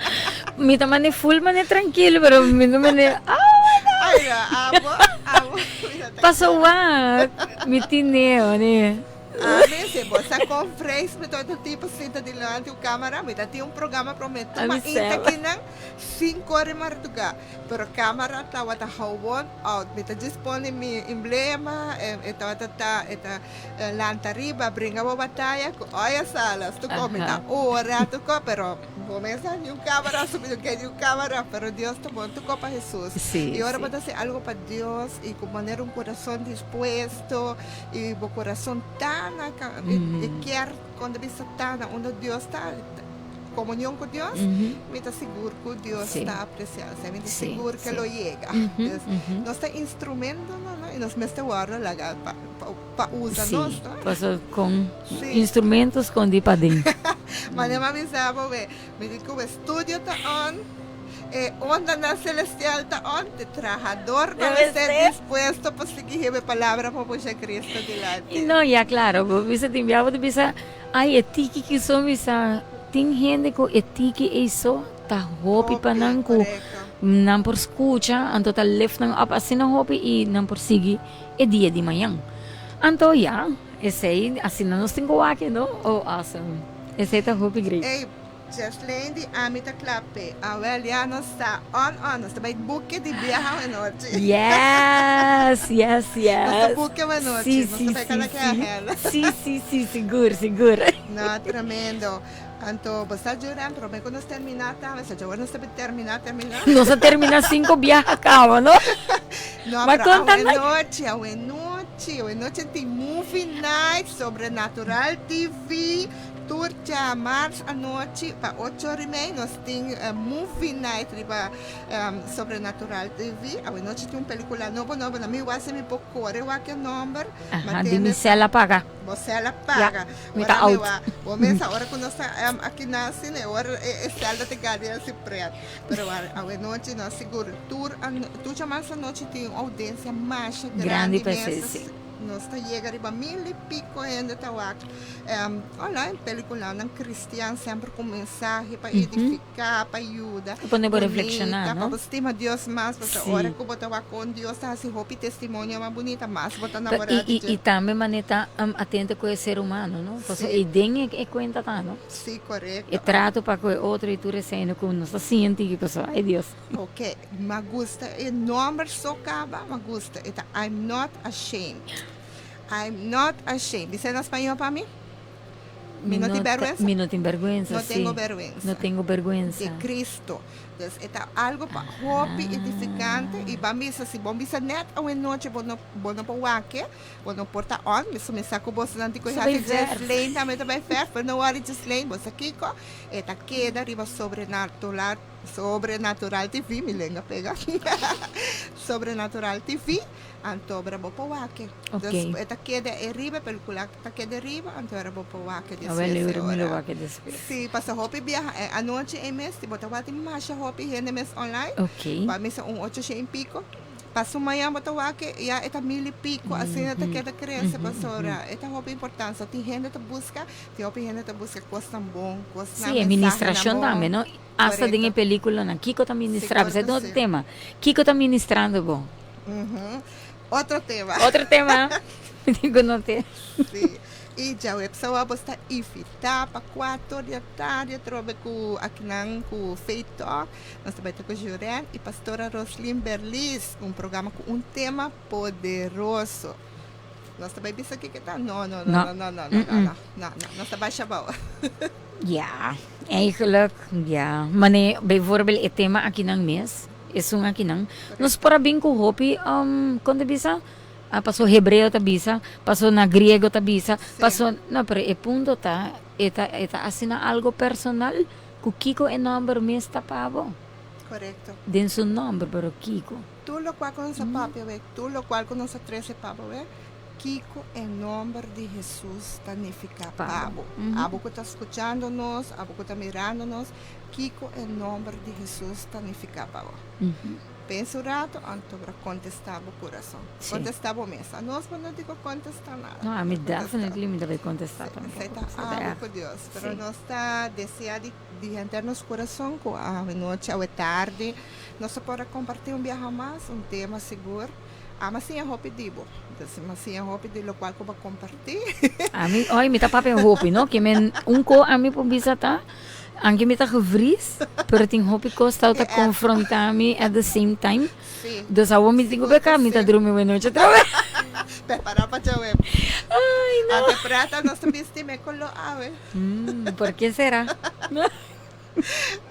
Mi ta manera full manera trankil, pero mi ta manera, oh my God! Ay no, abo, abo. Paso wak, mi tine one. Ami si bo sa con vrees mi todo tipo sinta dilanti un camara, mi ta tin un programa prome tuma inta kinan cinco ora di marduga, pero camara tawata gewoon out, mi ta djis pone mi emblema, e tawata ta e ta lanta riba bringa bo bataya cu oya salas tu con mi ta ora tu con pero. Bo mes a ni un camara su mi no ke ni un camara pero Dios ta bon tocó pa Jesús Sí, y ora sí. bo ta haci algo pa Dios y cu manera un corazon dispuesto y bo corazon ta na ca e e kier con ta bisa ta na unda Dios ta comunion cu Dios mi ta sigur cu Dios Sí. ta aprecia esei mi ta Sí, sigur ke sí. lo yega dus nos ta instrumentonan no y nos mester wordo laga pa pa pa usa Sí, nos no. paso con Sí. instrumento scondi paden. Mane m'a bisa bo we, mi di cu e studio ta on, e ondanan celestial ta on, te trahador nan Debe mester ser. dispuesto pa sigui heba e palabra pa pusha Cristo dilanti. Y no, ya claro, bo bisa tin bia bo ta bisa, ay e tiki ki so bisa, tin hende cu e tiki ey so ta hopi pa Hopi, nan cu correcto. nan por scucha, anto ta lift nan up asina hopi y nan por sigui e dia di mañan. Anto ya, esey asina nos tin cu wak, no? Oh, awesome. Esey ta hopi great. Ey, Jesleen di ami ta kla p'e. Awel ya nos ta on on, nos ta bay buke di biaha awenochi. Yes, yes, yes. Nos ta buke awenochi, Sí, nos sí, ta bay sí, kala ke sí. agenda. Sí, sí, sí, sigur, sigur. No, tremendo. Anto bo sa djura prome ku nos termina tambe, sa djawor nos ta bin termina termina. Nos a termina cinco biaha caba no? No, Ma pero conta awe nan. nochi, awe nochi, awe nochi tin movie night, Sobrenatural TV, tur djamars anochi pa ocho ora y mei nos tin movie night riba Sobrenatural TV. Awe nochi tin un pelicula nobo nobo, na mi wak si mi por core wak e nomber, Aha, di mi cel a paga. Bo cel a paga. Ja, mi ta out. Bo mesa ora cu nos ta aki na cine, ora e cel ta te gadi así pret. Pero awe nochi nos sigur tur tur djamas anochi tin un audiencia masha grandi Grandi pa esei, mesa. si. Nos ta yega riba mil y pico hende ta wak online peliculanan cristian semper cu mensahe pa edifica, pa yuda. Pa pone bo reflexiona, Bunita, no? pa bo stima Dios mas, pasobra Si. ora cu bo ta wak con Dios ta haci hopi testimonio mas bunita, mas bo ta Pa, namora i, di i, dje. i tambe manera ta um, atento cu e ser humano, no? Pasobra Si. ei den e, e cuenta ta, no? Si, corecto. E trato pa cu e otro i tur esei, no? Cu nos ta sinti ki cosa, ai Dios. Ok, m'a gusta e nomber so caba, m'a gusta, e ta I'm not ashamed. I'm not ashamed. Bisa na spañol pa mi? Mi no tin berguensa? Mi no tin berguensa, No sí. tengo berguensa. No tengo berguensa. De Cristo. Dus e ta algo pa hopi edificante y ban bisa, si bon bisa net awe nochi bo no, bo no por wak e, bo no por ta on, mi mi sa cu bosonan tin cu Sa bay haci verf. Ghislaine tambe ta bay verf, pero no worry Ghislaine, bo sa kico? E ta keda riba sobrenatural, Sobrenatural TV, mi lenga pega, Sobrenatural TV, Anto ora bo por wak. Ok. Dus e ta keda e riba, e pelicula ta keda e riba, anto ora bo por wak despues Awel e ora mi lo ora. wak despues. Si, pasobra hopi biaha e anochi ei mes, si bo ta wak tin masha hopi hende mes online. Ok. Pa mi sa un ocho shen y pico. Paso mañan bo ta wak ya e ta mil y pico, asina ta keda crece, pasobra e ta hopi importancia. Tin hende ta busca, tin hopi hende ta busca cosnan bon, cosnan, Sí, e mensahenan ministracion bon. tambe, no? Hasta den e Correcto. peliculanan, kico ta ministra? Sigur Esei cu ta otro si. tema. Kico ta ministrando bo? Otro tema. Otro tema. Mi tin cu noté. Sí. Y djaweps awa bo sta invitá pa cuatro di atardi atrobe cu akinan cu Faith Talk. Nos ta bai ta cu Juren y Pastora Roslyn Berlis. Un programa cu un tema poderoso. Nos ta bai bisa kiko ta? No, no, no, No. no, no, no, no, no, no, no. Nos ta basha abou. Ja, eigenlijk, ja. Mane, bijvoorbeeld e tema akinan mes. Esun akinan. Nos por a bin ku hopi, kon ta bisa? Paso hebreo ta bisa, paso na griego ta bisa, paso, no, pero e punto ta, e ta, e ta asina algo personal ku kiko e nòmber mes ta pa bo. Korekto. Den su nòmber, pero kiko? Tur lokual ku nos a papia wek, tur lokual ku nos a trese pa bo wek, Kiko e nomber di Hesus ta nifiká pa bo? Abo ku ta skuchando nos, abo ku ta mirando nos, kiko e nomber di Hesus ta nifiká pa bo? Pensa un rato anto bra kontestá bo kurason. Kontestá bo mes. Anos bo no tin ku kontestá nada. No, ami definitely mi ta bai kontestá tampoco. Esei ta abo ku Dios. Pero nos ta deseá di di henter nos kurason ku awe nochi, awe tardi nos a por a kompartí un biaha mas un tema sigur. Ami a siña hopi di bo. Entonces mi a siña hopi di lokual ku bo a kompartí. Ami, oi, mi ta papia hopi, no? Ke men un ko ami por bisa ta, anke mi ta gevries, pero tin hopi kos tau ta konfrontá mi at the same time. Sí. Dus awor mi tin ku beka, mi ta drumi wei nochi atrawe. Prepará pa djawe. Ai, no. Ante prata nos ta bisti me koló awe. Por ke sera?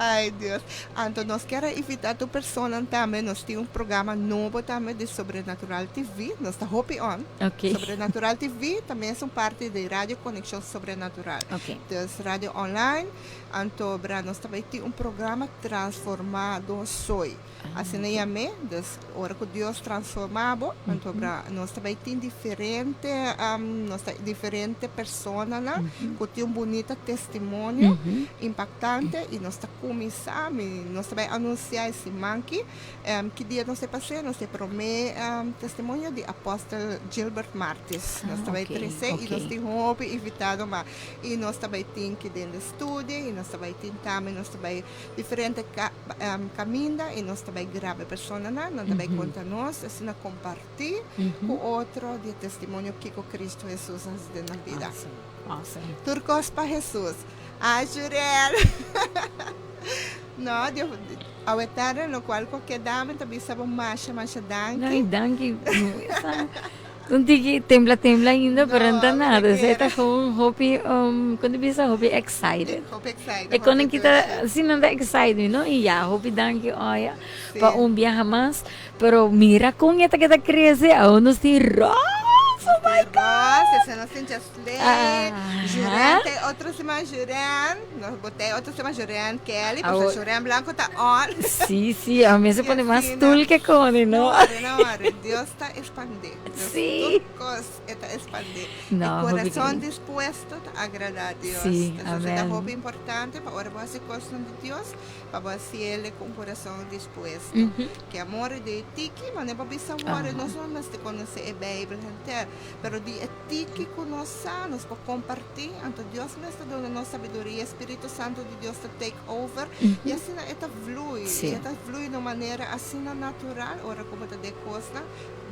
Ay Dios. Anto nos kier a invita tur personan tambe. Nos tin un programa nobo tambe di Sobrenatural TV. Nos ta hopi on. Ok. Sobrenatural TV tambe es un parti di Radio Conexion Sobrenatural. Ok. Dus radio online. Anto bra nos ta bay tin un programa Transformado Soy. Asina yam'é. Dus ora ku Dios transformá bo, anto bra nos ta bai tin diferente, nos ta diferente personanan ku tin un bunita testimonio impaktante i nos ta kuminsá, mi nos ta bai anunsiá e siman aki ki dia nos ta pas'é, nos ta e promé testimonio di Apòstel Gilbert Martis. Nos ta bai tres'é i nos tin hopi invitado mas i nos ta bai tin ki den de studio i nos ta bai tin tambe nos ta bai diferente kaminda i nos ta bai graba e personanan, nan ta bai konta nos, asina kompartí ku otro di e testimonio kiko Kristu Hesus a hasi den nan bida. Tur kos pa Hesus. A Jurel! No, Dios, awe tarde lokual ku a keda mi ta bisa bo masha masha danki. Ay, danki. Un tiki tembla tembla ainda pero no ta nada. Esei ta gewoon hopi um kon ta bisa hopi excited. Hopi excited. E konan kita si nan ta excited no y ya hopi danki oya pa un biaha mas pero mira kon e ta keda crece awo nos tin Ross oh my God. Ross esei nos tin Jasley, Juren ta e otro siman Juren nos bo ta e otro siman Juren Kelly pasobra Juren Blanco ta on. Si si a mi se pone mas tul ke koni no. No no Dios ta Expandé. Dios Sí. tur kos e ta expandé. No, E hopi kurason grandi. dispuesto ta agradá Dios. Sí, Entonces e ta amén. hopi importante pa ora bo hasi kosnan di Dios, pa bo hasiel ku un kurason dispuesto. Ujú. Ke amor di e tiki, manera bo bisa awor, Aha. nos no mester konosé e Beibel henter, pero di e tiki ku nos sa, nos por kompartí, anto Dios mes ta duna nos sabiduria, Spiritu Santu di Dios ta take over, i asina e ta vlui. Sí. I e ta vlui na un manera asina natural ora ku bo ta den kosnan.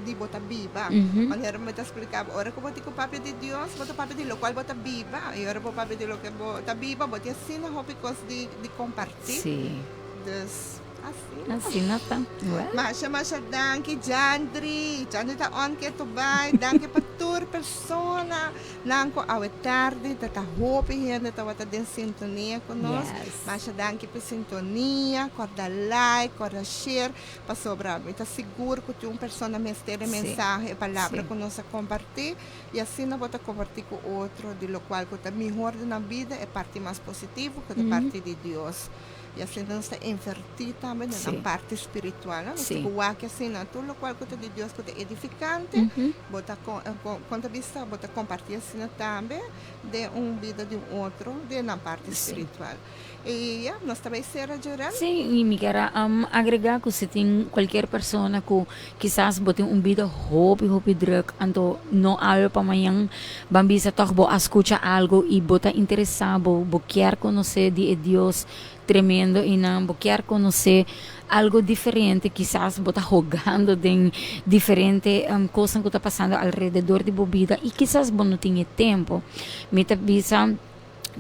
di bo ta biba. Manera mi ta spliká bo, ora ku bo tin ku papia di Dios, bo ta papia di lokual bo ta biba. I ora bo papia di loke bo ta biba, bo tin asina hopi kos di di kompartí. Sí. Dus, asina. Asina ta. Well. Masha, masha danki, Jandri. Jandri ta on ketu bai. Danki pa tur persona nan ku awe tardi ta ta hopi hende tabata den sintonia ku nos. Yes. Masha danki pa e sintonia. Kòrda like, kòrda share. Pasobra mi ta sigur ku tin un persona mester e mensahe, e palabra ku nos a kompartí, i asina bo ta kompartí ku otro di lokual ku ta mihor den nan bida, e parti mas positivo ku ta parti di Dios. I asina nos ta invertí tambe den nan parti spiritual. Nos tin ku wak asina tur lokual ku ta di Dios ku ta edifikante, bo ta kon ta bisa bo ta kompartí asina tambe den un bida di un otro den nan parti spiritual. I ya, nos ta bai sera djorel. Sí, i mi kier a agrega ku si tin kualkier persona ku kisas bo tin un bida hopi hopi druk anto no awe pa mañan ban bisa tòg bo a skucha algu i bo ta interesá bo bo kier konosé di e Dios tremendo einan bo kier konosé algu diferente kisas bo ta hogando den diferente kosnan ku ta pasando alrededor di bo bida i kisas bo no tin e tempu mi ta bisa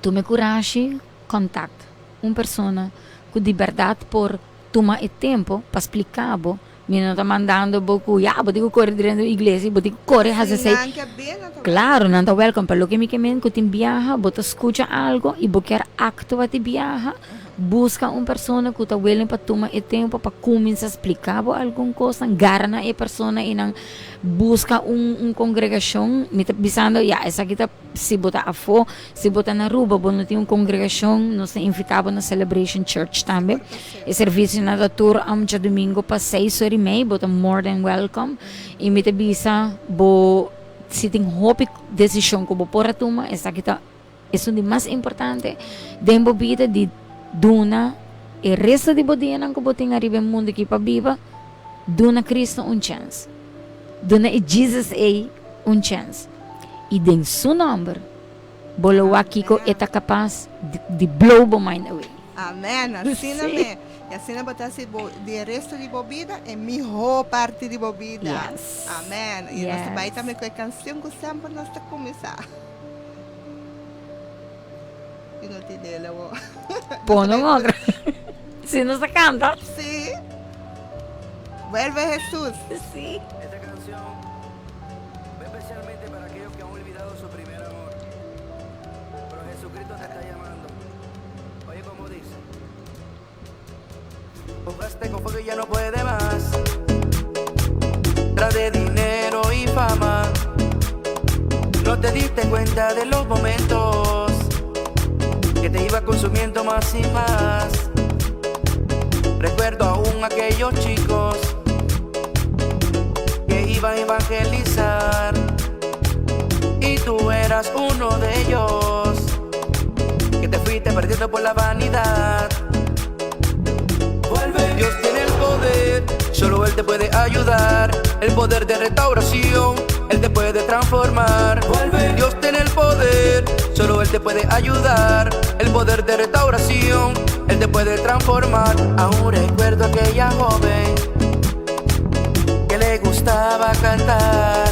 Tuma e kurashi kontakt un persona ku di bèrdat por tuma e tempu pa splika bo. Mi no ta mandando bo ku ya bo tin ku kore drenta iglesia, bo tin ku kore hasi esei. Klaro, nan ta wèlkòm, pero loke mi ke men ku tin biaha bo ta skucha algu i bo kier aktua di biaha, buska un persona ku ta willing pa tuma e tempu pa kuminsá splika bo algun kosnan, gara na e persona i nan buska un kongregashon. Mi ta bisando ya esaki ta. Si bo ta afó, si bo ta na Aruba, bo no tin un kongregashon, nos ta invitá bo na Celebration Church tambe. E servisionan ta tur djadumingu pa seis ora i mei, bo ta more than welcome. I mi ta bisa bo, Si tin hopi desishon ku bo por a tuma, esaki ta esun di mas importante den bo bida di duna e resto di bo dianan ku bo tin ariba e mundu aki pa biba, duna Cristo un chèns. Duna e Jesus ei un chèns. I den Su nòmber bo lo wak kiko e ta kapas di blow bo mind away. Amen, asina me. I asina bo ta hasi bo di e resto di bo bida e mihó parti di bo bida. Yes. Amen. I nos ta bai Yes. tambe ku e kansion ku semper nos ta kuminsá. I no tin dele awor. Pon un otro. Si nos ta kanta. Sí. Vuelve Jesús. Sí. Esta canción va especialmente para aquellos que han olvidado su primer amor. Pero Jesucristo te está llamando. Oye cómo dice. Jugaste con fuego y ya no puede más. Tras de dinero y fama. No te diste cuenta de los momentos que te iba consumiendo más y más. Recuerdo aún aquellos chicos que iban a evangelizar y tú eras uno de ellos que te fuiste perdiendo por la vanidad. Vuelve, Dios tiene el poder, solo Él te puede ayudar. El poder de restauración, Él te puede transformar. Vuelve, Dios tiene el poder, solo Él te puede ayudar. El poder de restauración, Él te puede transformar. Aún recuerdo aquella joven que le gustaba cantar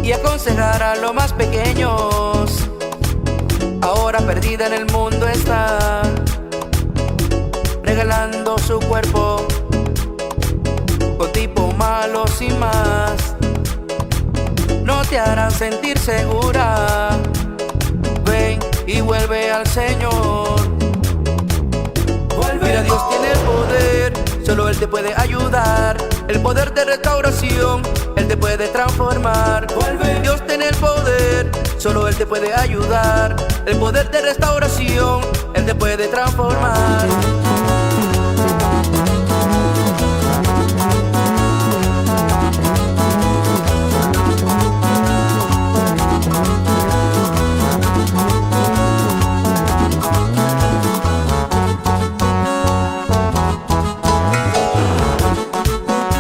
y aconsejar a los más pequeños. Ahora perdida en el mundo está, regalando su cuerpo con tipos malos y más. No te harán sentir segura. Ven y vuelve al Señor. Vuelve. Mira, Dios tiene el poder, solo Él te puede ayudar. El poder de restauración, Él te puede transformar. Vuelve. Dios tiene el poder, solo Él te puede ayudar. El poder de restauración, Él te puede transformar.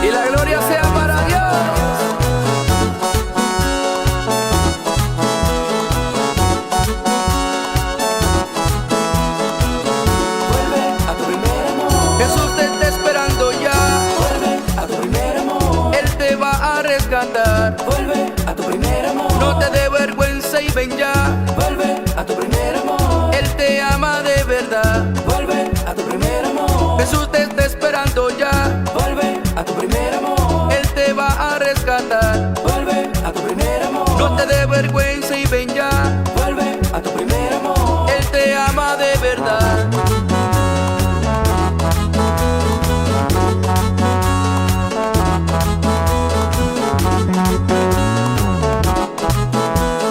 Y la gloria sea para Dios. Vuelve a tu primer amor. Jesús te está esperando ya. Vuelve a tu primer amor. Él te va a rescatar. Vuelve a tu primer amor. No te dé vergüenza y ven ya. Vuelve a tu primer amor. Él te ama de verdad. Vuelve a tu primer amor. Jesús te está esperando ya. Vuelve a tu primer amor. Él te va a rescatar. Vuelve a tu primer amor. No te dé vergüenza y ven ya. Vuelve a tu primer amor. Él te ama de verdad.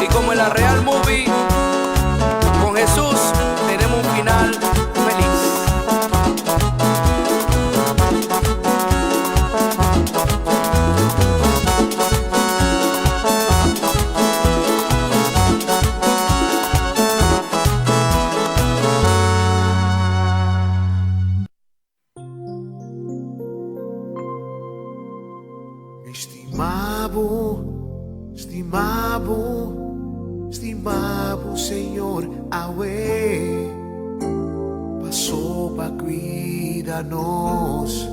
Y como en la Real Movie, con Jesús tenemos un final feliz. Stimabo, stimabo, stimabo, Señor, awe. Paso pa cuida nos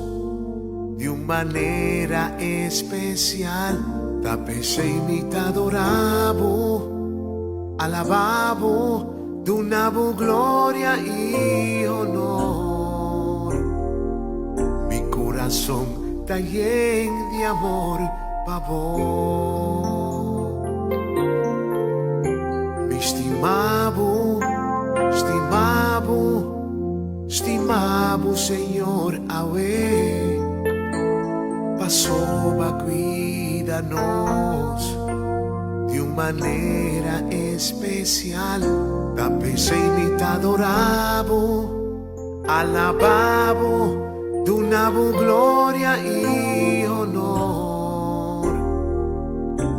di un manera especial. Ta p'esey mi ta adorabo, alababo, dunabo gloria y honor. Mi curason ta yen di amor pa bo. Mi stimabo, stimabo, stimabo, Señor, awe. Paso bo a cuida nos di un manera especial. Ta p'esey mi ta adorabo, alababo, dunabo gloria y honor.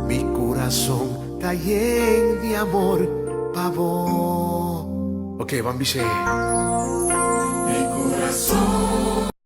Mi ta yen di amor pa bo. Ok, ban bis'é. Mi kurason.